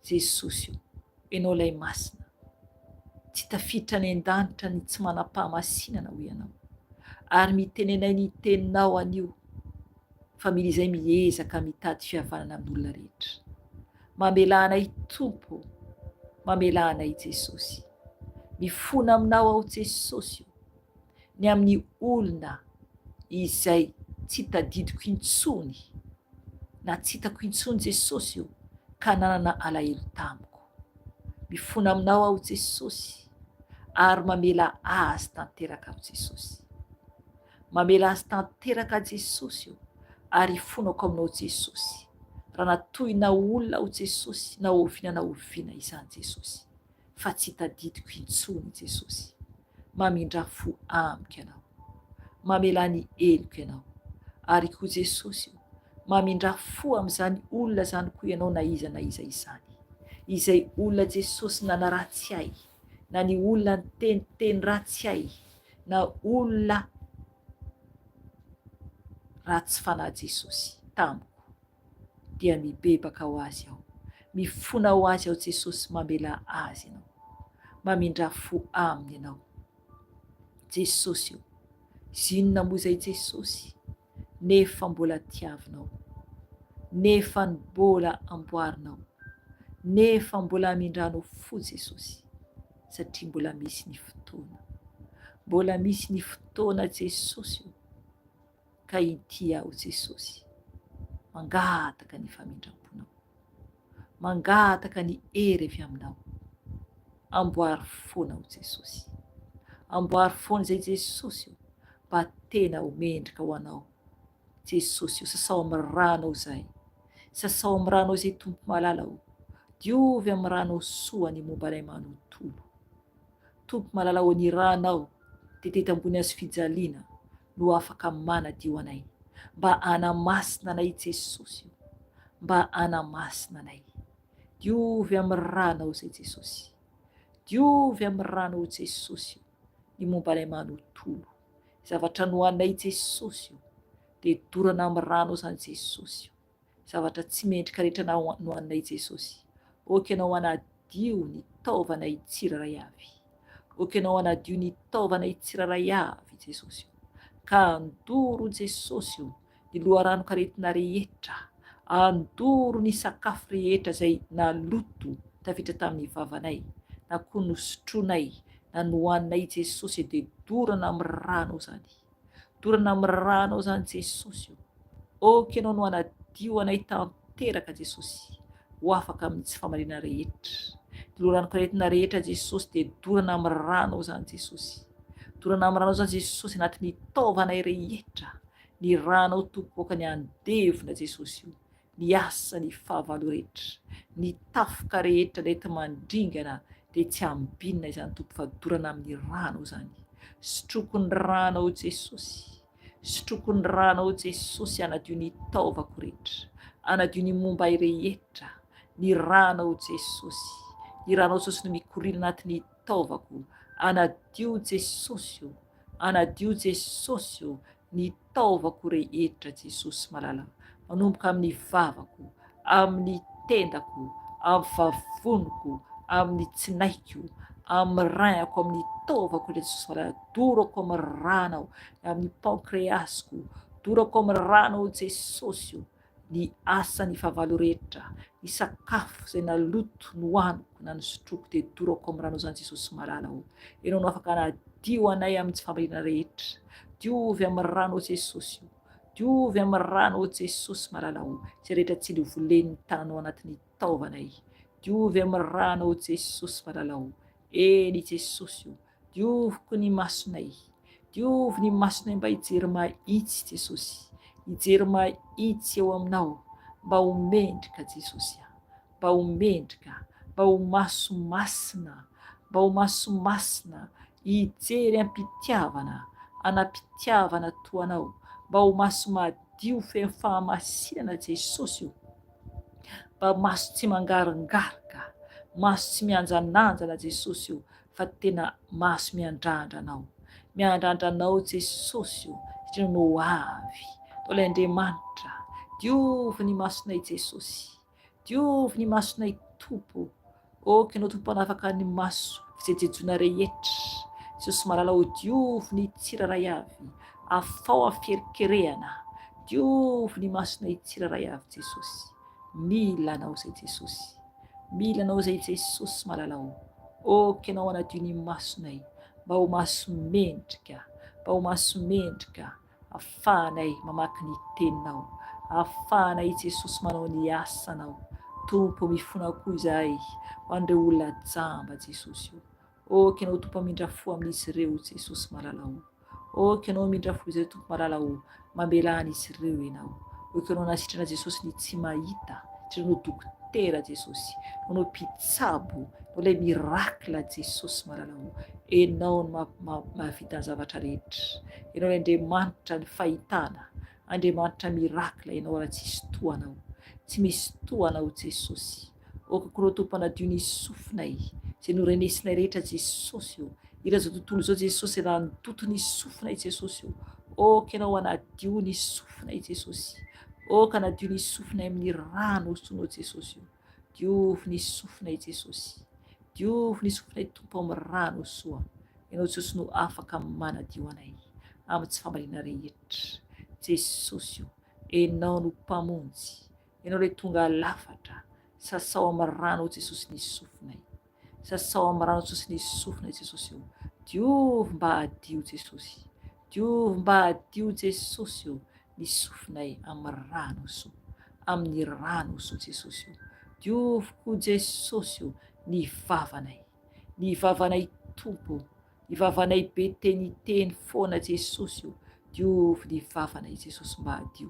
Jesosy o, Ianao ilay Masina. Tsy tafiditra any an-danitra ny tsy manam-pahamasinana hoy Ianao. Ary mitenenay ny teninao anio fa mila izay miezaka mitady fihavanana amin'olona rehetra. Mamelà anay Tompo o, mamelà anay Jesosy. Mifona aminao aho Jesosy o, ny amin'ny olona izay tsy tadidiko intsony na tsy hitako intsony Jesosy o, ka nanana alahelo tamiko. Mifona aminao aho Jesosy ary mamela azy tanteraka aho Jesosy. Mamela azy tanteraka Jesosy o, ary ifonako aminao Jesosy. Raha natohina olona aho Jesosy na oviana na oviana izany Jesosy. Fa tsy tadidiko intsony Jesosy. Mamindrà fo amiko Ianao. Mamelà ny heloko Ianao. Ary koa Jesosy o, mamindrà fo amin'izany olona izany koa Ianao na iza na iza izany. Izay olona Jesosy nanaratsy ahy, na ny olona niteniteny ratsy ahy, na olona ratsy fanahy Jesosy tamiko dia mibebaka ho azy aho, mifona ho azy aho Jesosy mamelà azy Ianao, mamindrà fo aminy Ianao Jesosy o, zinona moa izay Jesosy nefa mbola tiavinao, nefa ny mbola amboarinao. Nefa mbola hamindranao fo Jesosy satria mbola misy ny fotoana. Mbola misy ny fotoana Jesosy o. Ka inty aho Jesosy mangataka ny famindram-ponao. Mangataka ny hery avy aminao. Amboary foana aho Jesosy. Amboary foana izay Jesosy o mba tena ho mendrika ho anao. Jesosy o, sasao amin'ny ranao izahay. Sasao amin'ny ranao izay Tompo malala o. Diovy amin'ny ranao soa ny momba anay manontolo. Tompo malala o, ny ranao dia teto ambony hazo fijaliana no afaka manadio anay. Mba hanamasina anay Jesosy o. Mba hanamasina anay. Diovy amin'ny ranao izay Jesosy. Diovy amin'ny ranao Jesosy o, ny momba anay manontolo. Zavatra nohaninay Jesosy o, dia dorana amin'ny ranao izany Jesosy o. Zavatra tsy mendrika rehetra nohaninay Jesosy. Ok Ianao hanadio ny taovanay tsirairay avy. Ok Ianao hanadio ny taovanay tsirairay avy Jesosy o. Ka andoro Jesosy o ny loharanon-karetina rehetra, andoro ny sakafo rehetra izay naloto tafiditra tamin'ny vavanay, na koa nosotroinay, na nohaninay Jesosy dia dorana amin'ny ranao izany. Dorana amin'ny ranao izany Jesosy o. Ok Ianao no hanadio anay tanteraka Jesosy, ho afaka amin'ny tsy fahamarinana rehetra. Ny loharanon-karetina rehetra Jesosy dia dorana amin'ny ranao izany Jesosy. Dorana amin'ny ranao izany Jesosy anatin'ny taovanay rehetra. Ny ranao Tompo aoka ny handevona Jesosy o, ny asa ny fahavalo rehetra, ny tafika rehetra nenti-mandringana dia tsy ambinina izany Tompo fa dorana amin'ny ranao izany. Sotroko ny ranao Jesosy, sotroko ny ranao Jesosy hanadio ny taovako rehetra, hanadio ny momba ahy rehetra, ny ranao Jesosy, ny ranao Jesosy no mikoriana anatin'ny taovako, hanadio Jesosy o. Anadio Jesosy o ny taovako rehetra Jesosy malala manomboka amin'ny vavako, amin'ny tendako, amin'ny vavoniko, amin'ny tsinaiko, amin'ny rein-ko, amin'ny taovako rehetra Jesosy malala dorako amin'ny ranao, amin'ny pancreas-ko, dorako amin'ny ranao Jesosy o. ny asan'ny fahavalo rehetra, ny sakafo izay naloto nohaniko na nosotroiko dia dorako amin'ny ranao izany Jesosy malala o. Ianao no afaka hanadio anay amin'ny tsy fahamarinana rehetra. Diovy amin'ny ranao Jesosy o. Diovy amin'ny ranao Jesosy malala o. Izay rehetra tsy novolen'ny tananao anatin'ny taovanay. Diovy amin'ny ranao Jesosy malala o. Eny Jesosy o. Dioviko ny masonay. Diovy ny masonay mba hijery mahitsy Jesosy. Hijery mahitsy eo aminao. Mba ho mendrika Jesosy a. Mba ho mendrika. Mba ho maso masina. Mba ho maso masina. Hijery am-pitiavana. Anam-pitiavana toa anao. Mba ho maso madio feno fahamasinana Jesosy o. Mba maso tsy mangarongaroka. Maso tsy mianjananjana Jesosy o. fa tena maso miandrandra anao. Miandrandra anao Jesosy o, satria no ho avy. Tao ilay Andriamanitra. Diovy ny masonay Jesosy. Diovy ny masonay Tompo. Ok ianao Tompo mpanafaka ny maso fijejojejoana rehetra. Jesosy malala o diovy ny tsirairay avy. Afao amin'ny fiherikerehana. Diovy ny masonay tsirairay avy Jesosy. Mila anao izay Jesosy. Mila anao izay Jesosy malala o. Ok ianao hanadio ny masonay mba ho maso mendrika, mba ho maso mendrika afahanay mamaky ny teninao, afahanay Jesosy manao ny asanao. Tompo mifona koa izahay ho an'ireo olona jamba Jesosy o. Ok ianao Tompo hamindra fo amin'izy ireo Jesosy malala o. Ok ianao hamindra fo izay Tompo malala o, mamelà an'izy ireo ianao. Ok ianao nasitrana Jesosy ny tsy mahita, satria ianao dokotera Jesosy, ianao no mpitsabo, ianao ilay miracle Jesosy malala o. Ianao no mahavita ny zavatra rehetra. Ianao ilay Andriamanitra ny fahitana, Andriamanitra miracle ianao raha tsisy toa anao. Tsy misy toa anao Jesosy. Ok koa Tompo mpanadio ny sofinay izay norenesinay rehetra Jesosy o. Hira izao tontolo izao Jesosy raha nitoto ny sofinay Jesosy o. Ok ianao hanadio ny sofinay Jesosy. Ok hanadio ny sofinay amin'ny rano osonao Jesosy o. Diovy ny sofinay Jesosy. Diovy ny sofinay Tompo amin'ny rano soa. Ianao Jesosy no afaka manadio anay amin'ny tsy fahamarinana rehetra. Jesosy o, Enao no Mpamonjy. Ianao ilay tonga lafatra. Sasao amin'ny ranao Jesosy ny sofinay. Sasao amin'ny rano Jesosy ny sofina Jesosy o. Diovy mba hadio Jesosy. Diovy mba hadio Jesosy o ny sofinay amin'ny rano soa. Amin'ny rano soa Jesosy o. Diovy koa Jesosy o ny vavanay. Ny vavanay Tompo o. Ny vavanay be teniteny foana Jesosy o. Diovy ny vavanay Jesosy mba hadio.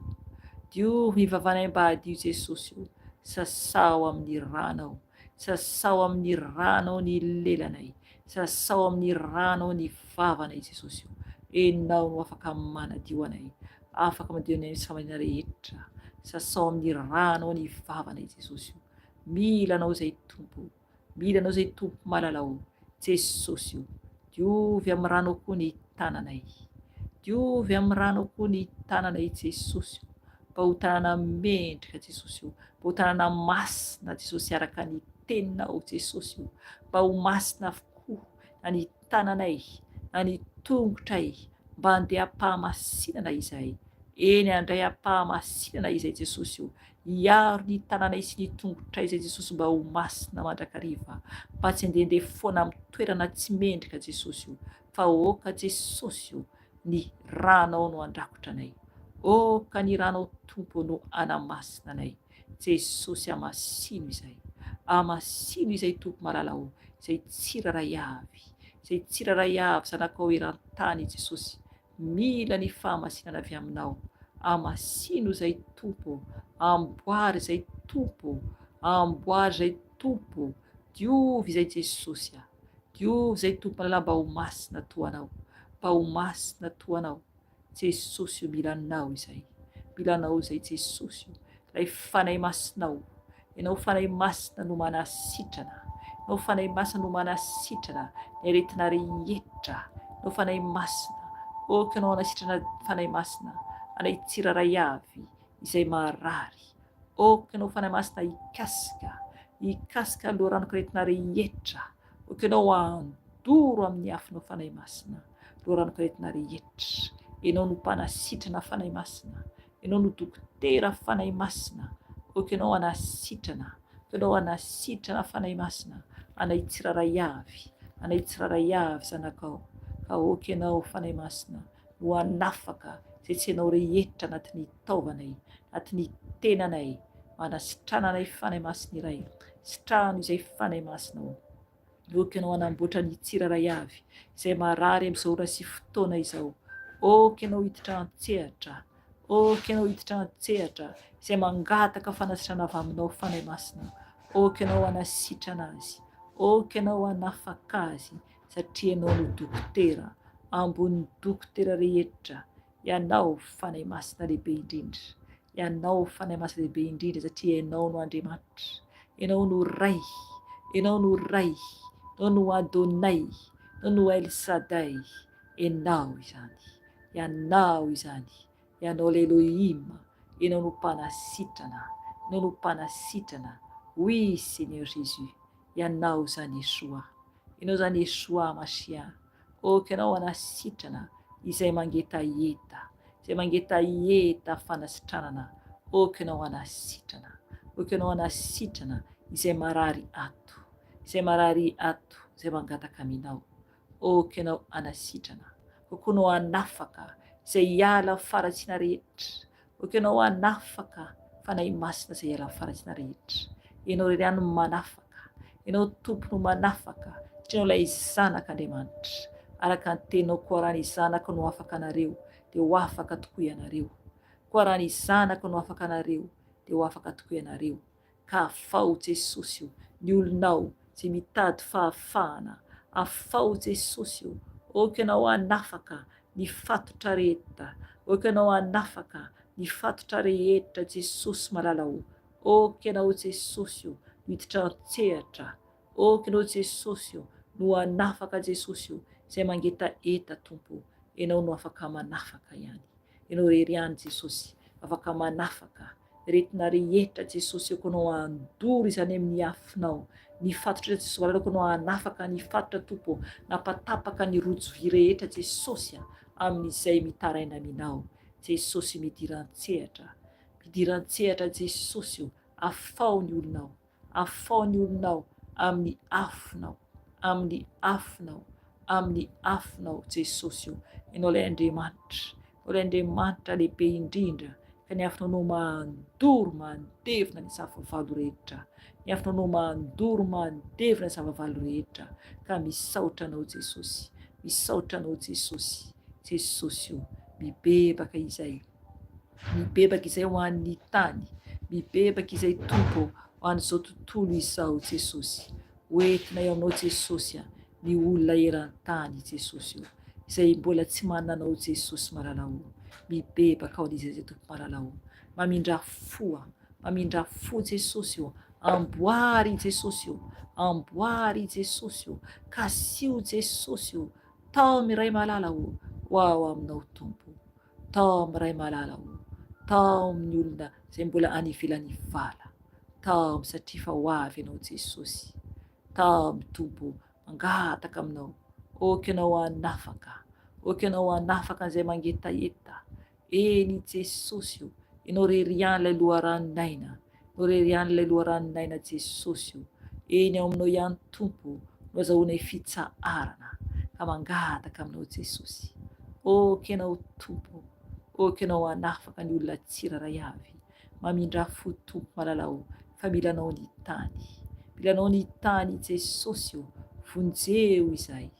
Diovy ny vavanay mba hadio Jesosy o. Sasao amin'ny ranao. Sasao amin'ny ranao ny lelanay. Sasao amin'ny ranao ny vavanay Jesosy o. Enao no afaka manadio anay. Afaka manadio anay amin'ny tsy fahamarinana rehetra. Sasao amin'ny ranao ny vavanay Jesosy o. Mila anao izay Tompo o. Mila anao izay Tompo malala o. Jesosy o. Diovy amin'ny ranao koa ny tananay. Diovy amin'ny ranao koa ny tananay Jesosy o. Mba ho tanana mendrika Jesosy o. Mba ho tanana masina Jesosy araka ny teninao Jesosy o. Mba ho masina avokoa na ny tananay na ny tongotray mba handeha am-pahamasinana izahay. Eny handray am-pahamasinana izay Jesosy o. Hiaro ny tananay sy ny tongotray izay Jesosy mba ho masina mandrakariva. Mba tsy handehandeha foana amin'ny toerana tsy mendrika Jesosy o. Fa aoka Jesosy o ny ranao no handrakotra anay. Aoka ny ranao Tompo no hanamasina anay. Jesosy amasino izay. Amasino izay Tompo malala o, izay tsirairay avy. Izay tsirairay avy zanakao eran-tany Jesosy. Mila ny fahamasinana avy aminao. Amasino izay Tompo. Amboary izay Tompo. Amboary izay Tompo. Diovy izay Jesosy a. Diovy izay Tompo malala mba ho masina toa Anao. Mba ho masina toa Anao. Jesosy o mila Anao izay. Mila Anao izay Jesosy o. Ilay Fanahy Masinao. Ianao Fanahy Masina no manasitrana. Ianao Fanahy Masina no manasitrana ny aretina rehetra. Ianao Fanahy Masina. Aoka Ianao hanasitrana Fanahy Masina anay tsirairay avy izay marary. Aoka Ianao Fanahy Masina hikasika, hikasika ny loharanok'aretina rehetra. Aoka Ianao handoro amin'ny afonao Fanahy Masina, loharanok'aretina rehetra. Ianao no mpanasitrana Fanahy Masina. Ianao no dokotera Fanahy Masina. Aoka Ianao hanasitrana, aoka Ianao hanasitrana Fanahy Masina anay tsirairay avy, anay tsirairay avy zanakao. Ka aoka Ianao Fanahy Masina no hanafaka izay tsy Ianao rehetra anatin'ny taovanay, anatin'ny tenanay. Manasitrana anay Fanahy Masina iray. Sitrano izay Fanahy Masina ô. Aoka Ianao hanamboatra ny tsirairay avy izay marary amin'izao ora sy fotoana izao. Aoka Ianao hiditra an-tsehatra. Aoka Ianao hiditra an-tsehatra izay mangataka fanasitrana avy Aminao Fanahy Masina. Aoka Ianao hanasitrana azy. Aoka Ianao hanafaka azy satria Ianao no Dokotera ambonin'ny dokotera rehetra. Ianao Fanahy Masina lehibe indrindra. Ianao Fanahy Masina lehibe indrindra satria Ianao no Andriamanitra. Ianao no Ray. Ianao no Ray. Ianao no Adonai. Ianao no El Sadai. Ianao izany. Ianao izany. Ianao ilay Elohim. Ianao no mpanasitrana. Ianao no mpanasitrana. Oui Seigneur Jésus. Ianao izany Yeshua. Ianao izany Yeshua Mashiah. Ok ianao hanasitrana izay mangetaheta, izay mangetaheta fanasitranana, ok ianao hanasitrana, ok ianao hanasitrana izay marary ato, izay marary ato, izay mangataka aminao, ok ianao hanasitrana, ok ianao hanafaka izay hiala faharatsiana rehetra, Ok ianao hanafaka Fanahy Masina izay hiala faharatsiana rehetra. Ianao irery ihany no manafaka. Ianao Tompo no manafaka satria ianao ilay Zanak'Andriamanitra. Araka ny teninao koa raha ny Zanako no afaka anareo dia ho afaka tokoa ianareo. Koa raha ny Zanako no afaka anareo dia ho afaka tokoa ianareo. Ka afaho Jesosy o, ny olonao izay mitady fahafahana, afaho Jesosy o, aoka Ianao hanafaka ny fatotra rehetra, aoka Ianao hanafaka ny fatotra rehetra Jesosy malala o, aoka Ianao Jesosy o, no hiditra an-tsehatra, aoka Ianao Jesosy o, no hanafaka Jesosy o, izay mangetaheta Tompo o, Ianao no afaka manafaka ihany, Ianao irery ihany Jesosy afaka manafaka Retina rehetra Jesosy aoka anao handoro izany amin'ny afonao ny fatotra Jesosy malala aoka anao hanafaka ny fatotra Tompo nampatapaka ny rojo vy rehetra Jesosy a amin'izay mitaraina aminao Jesosy midira an-tsehatra midira an-tsehatra Jesosy o afaho ny olonao. Afao ny olonao amin'ny afonao, amin'ny afonao, amin'ny afonao Jesosy o. Ianao ilay Andriamanitra, ianao ilay Andriamanitra lehibe indrindra, ka ny afonao no mandoro mandevona ny zava-valo rehetra. Ny afonao no mandoro mandevona ny zava-valo rehetra, ka misaotra anao Jesosy, misaotra anao Jesosy, Jesosy o, mibebaka izay. Mibebaka izay ho an'ny tany, mibebaka izay Tompo ho an'izao tontolo izao Jesosy. Ho entinay aminao Jesosy a, ny olona eran-tany Jesosy o, izay mbola tsy manana Anao Jesosy malala o. Mibebaka ho an'izy izay Tompo malala o. Mamindrà fo a, mamindrà fo Jesosy o, amboary Jesosy o, amboary Jesosy o, kasiho Jesosy o, taomy Ray malala o, ho ao aminao Tompo. Taomy Ray malala o, taomy ny olona izay mbola any ivelan'ny vala, taomy satria fa ho avy Ianao Jesosy, taomy Tompo o, mangataka Aminao, ok Ianao hanafaka, ok Ianao hanafaka an'izay mangetaheta, eny Jesosy o, Ianao rery ihany ilay loharanon'aina, Ianao rery ihany ilay loharanon'aina Jesosy o, eny ao Aminao ihany Tompo o no azahoanay fitsaharana, ka mangataka Aminao Jesosy, ok Ianao Tompo o, ok Ianao hanafaka ny olona tsirairay avy, mamindrà fo Tompo malala o, fa mila Anao ny tany, mila Anao ny tany Jesosy o, vonjeo izahay,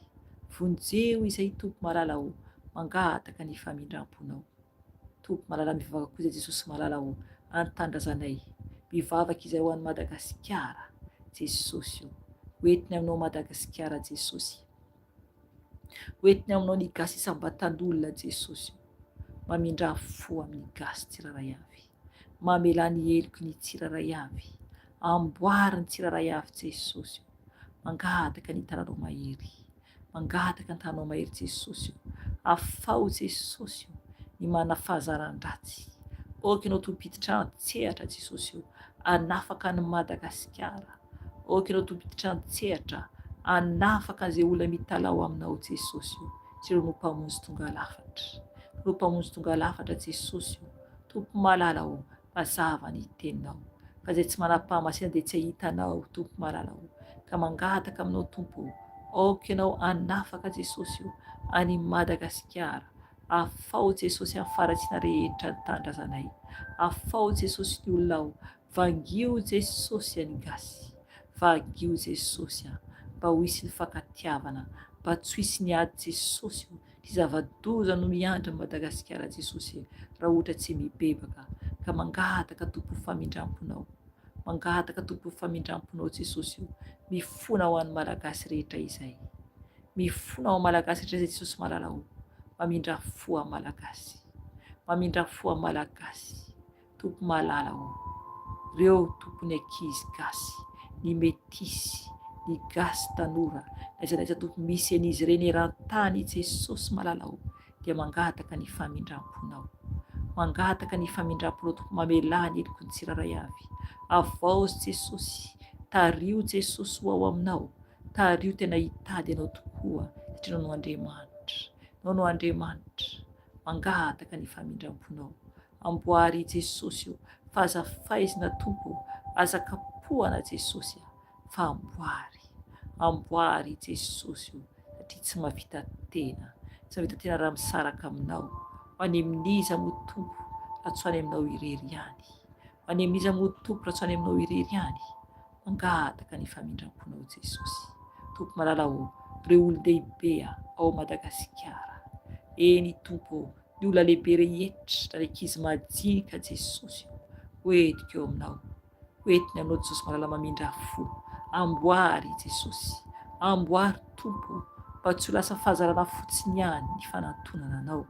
vonjeo izahay Tompo malala o, mangataka ny famindram-ponao. Tompo malala mivavaka koa izay Jesosy malala o any tanindrazanay mivavaka izay ho any Madagasikara Jesosy o ho entiny aminao Madagasikara Jesosy ho entiny aminao ny gasy isam-batan'olona Jesosy o mamindrà fo amin'ny gasy tsirairay avy mamelà ny heloky ny tsirairay avy amboary ny tsirairay avy Jesosy o mangataka ny tananao mahery Mangataka ny tananao mahery Jesosy o. Afaho Jesosy o ny mana fahazaran-dratsy. Ok ianao Tompo hiditra an-tsehatra Jesosy o. Anafaka an'i Madagasikara. Ok ianao Tompo hiditra an-tsehatra anafaka an'izay olona mitalaho aminao Jesosy o. Tsy ireo no mpamonjy tonga lafatra. Ireo mpamonjy tonga lafatra Jesosy o. Tompo malala o. Mazava ny teninao. Fa izay tsy manam-pahamasinana dia tsy hahita Anao, Tompo malala o. Ka mangataka aminao Tompo o, aoka Ianao hanafaka Jesosy o, any Madagasikara. Afaho Jesosy amin'ny faharatsiana rehetra ny tanindrazanay. Afaho Jesosy ny olona ao. Vangio Jesosy a ny gasy. Vangio Jesosy a. Mba ho hisy ny fankatiavana. Mba tsy ho hisy ny ady Jesosy o. Ty zava-doza no miandry an'i Madagasikara Jesosy e, raha ohatra tsy mibebaka ka mangataka Tompo famindramponao, mangataka Tompo famindramponao Jesosy o, mifona ho an'ny Malagasy rehetra izay, mifona ho an'ny Malagasy rehetra izay Jesosy malala o, mamindra fo amin'ny Malagasy, mamindra fo amin'ny Malagasy. Tompo malala o! Reo tompony ankizy gasy, ny metisy, ny gasy tanora, n'aiza n'aiza Tompo misy an'izy ireny eran-tany Jesosy malala o! dia mangataka ny famindram-ponao. Mangataka ny famindram-ponao Tompo mamelà ny heloky ny tsirairay avy. Avaozy Jesosy, tariho Jesosy ho ao aminao, tariho tena hitady anao tokoa satria Ianao no Andriamanitra. Ianao no Andriamanitra. Mangataka ny famindram-ponao. Amboary Jesosy o, fa aza faizina Tompo o, aza kapohana Jesosy a, fa amboary, amboary Jesosy o, satria tsy mahavita tena, tsy mahavita tena raha misaraka aminao, ho any amin'iza moa Tompo raha tsy ho any aminao irery ihany, ho any amin'iza moa Tompo raha tsy ho any aminao irery ihany, Mangataka ny famindramponao Jesosy. Tompo malala ô, reo olon-dehibe ao Madagasikara. Eny Tompo ô, ny olona lehibe rehetra, ny ankizy majinika Jesosy ô, ho entiko eo aminao. Ho entiny aminao Jesosy malala mamindra fo. Amboary Jesosy. Amboary Tompo ô, mba tsy ho lasa fahazarana fotsiny ihany ny fanantonana Anao.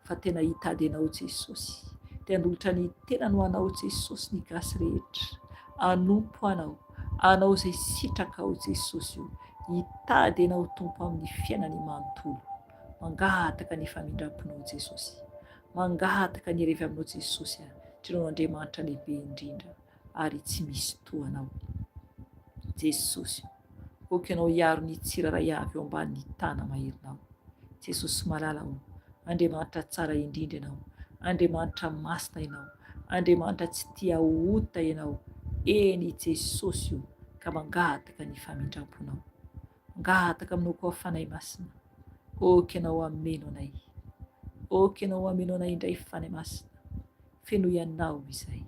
fa tena hitady anao Jesosy, te hanolotra ny tenany ho anao Jesosy ny gasy rehetra, hanompo anao, anao izay sitrakao Jesosy o, hitady anao Tompo amin'ny fiainany manontolo, mangataka ny famindramponao Jesosy, mangataka ny hery avy aminao Jesosy a, satria Ianao Andriamanitra lehibe indrindra ary tsy misy toa anao Jesosy o. Aoka Ianao hiaro ny tsirairay avy eo ambanin'ny tana-maherinao. Jesosy malala ô, Andriamanitra tsara indrindra Ianao, Andriamanitra masina Ianao, Andriamanitra tsy tia ota Ianao, eny Jesosy ô! Ka mangataka ny famindramponao. Mangataka aminao koa Fanahy Masina. Ok Ianao hameno anay. Ok Ianao hameno anay indray Fanahy Masina. Fenoy Anao izay.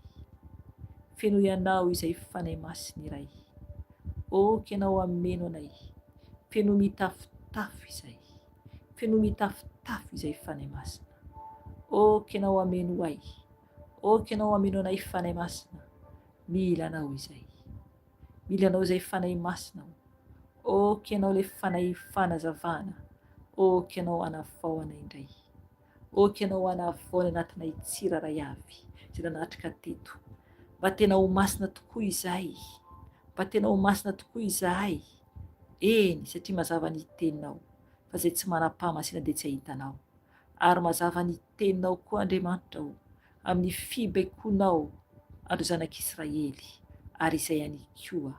Fenoy Anao izay Fanahy Masina iray. Ok Ianao hameno anay. Fenoy mitafotafo izay. Fenoy mitafotafo izay Fanahy Masina. Ok Ianao hameno ahy. Ok Ianao hameno anay Fanahy Masina. Mila Anao izay. Mila Anao izay Fanahy Masina o. Ok Ianao ilay Fanahy fanazavana. Ok Ianao hanavao anay indray. Ok Ianao hanavao ny anatinay tsirairay avy izay nanatrika teto. Mba tena ho masina tokoa izahay. Mba tena ho masina tokoa izahay. Eny, satria mazava ny teninao, fa izay tsy manam-pahamasina dia tsy hahita Anao. Ary mazava ny teninao koa Andriamanitra o, amin'ny fibaikoanao an'ireo zanak'Israely, ary izay ihany koa,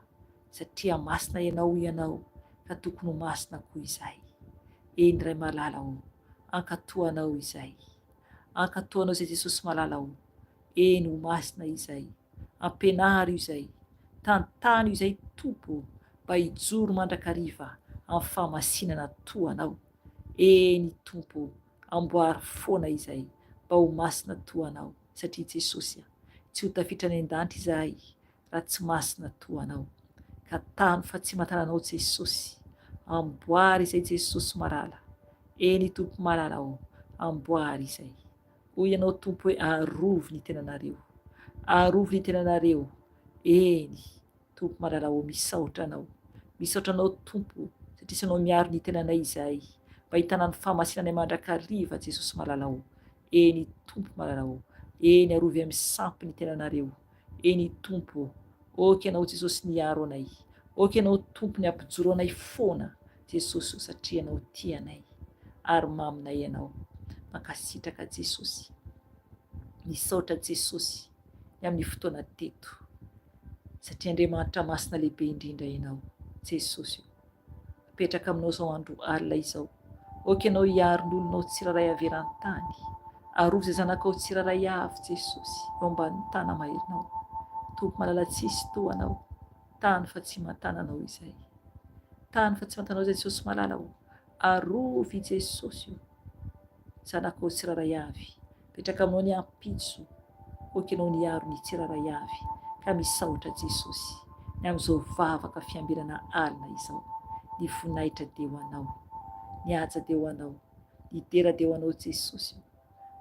satria masina Ianao hoy Ianao, ka tokony ho masina koa izahay. Eny Ray malala o, ankatoa Anao izahay. Ankatoa Anao izay Jesosy malala o, eny ho masina izahay. Ampianaro izay, tantano izay Tompo o, mba hijoro mandrakariva amin'ny fahamasinana toa Anao. Eny Tompo o, amboary foana izay mba ho masina toa Anao, satria Jesosy a, tsy ho tafitra any an-danitra izahay raha tsy masina toa Anao. Ka tano fa tsy matana Anao Jesosy. Amboary izay Jesosy malala. Eny Tompo malala o, amboary izay. Hoy Ianao Tompo hoe arovy ny tenanareo. Arovy ny tenanareo. Eny, Tompo malala ô, misaotra Anao. Misaotra Anao Tompo, satria tsy Anao miaro ny tenanay izahay. Mba hitana ny fahamasinanay mandrakariva Jesosy malala ô. Eny Tompo malala ô. Eny, arovy amin'ny sampy ny tenanareo. Eny Tompo ô. Ok Ianao Jesosy niaro anay. Ok Ianao Tompo ny hampijoro anay foana Jesosy ô satria Ianao tia anay ary maminay Ianao. Mankasitraka Jesosy. Misaotra Jesosy ny amin'ny fotoana teto satria Andriamanitra masina lehibe indrindra Ianao Jesosy ô. Apetraka aminao izao andro alina izao. Ok Ianao hiaro ny olonao tsirairay avy eran-tany. Arovy izay zanakao tsirairay avy Jesosy eo ambanin'ny tana-maherinao. Tompo malala tsisy toa Anao. Tano fa tsy mantana Anao izay. Tano fa tsy mantana Anao izay Jesosy malala o. Arovy Jesosy o. Zanakao tsirairay avy. Petraka aminao ny ampitso. Ok Ianao niaro ny tsirairay avy ka misaotra Jesosy ny amin'izao vavaka fiambenana alina izao. Ny voninahitra dia ho Anao. Ny haja dia ho Anao. Ny dera dia ho Anao Jesosy o.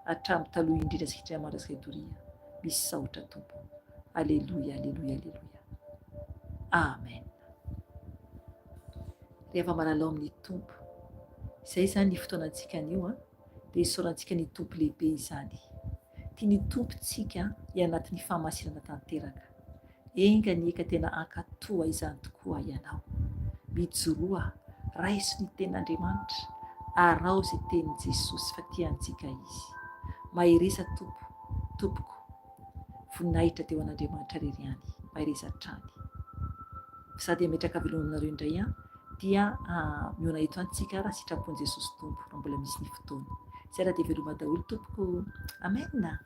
Hatramin'ny taloha indrindra sy ankehitriny mandrakizay doria. Misaotra Tompo. Aleloia, aleloia, aleloia. Amen. Rehefa malalao amin'ny Tompo. Izay izany ny fotoanantsika anio an. Dia isaorantsika ny Tompo lehibe izany. Tian'ny Tompo tsika hianatin'ny fahamasinana tanteraka. Enga anie ka tena hankatoa izany tokoa ianao. Mijoroa, raiso ny tenin'Andriamanitra, araho izay tenin'i Jesosy fa tia antsika Izy. Mahereza Tompo, Tompoko. Voninahitra dia ho an'Andriamanitra irery ihany. Mahereza hatrany. Fa za dia metraka veloma aminareo indray an, dia mihaona eto ihany tsika raha sitrapon'i Jesosy Tompo raha mbola misy ny fotoana. Zay raha dia veloma daholo tompoko. Amen.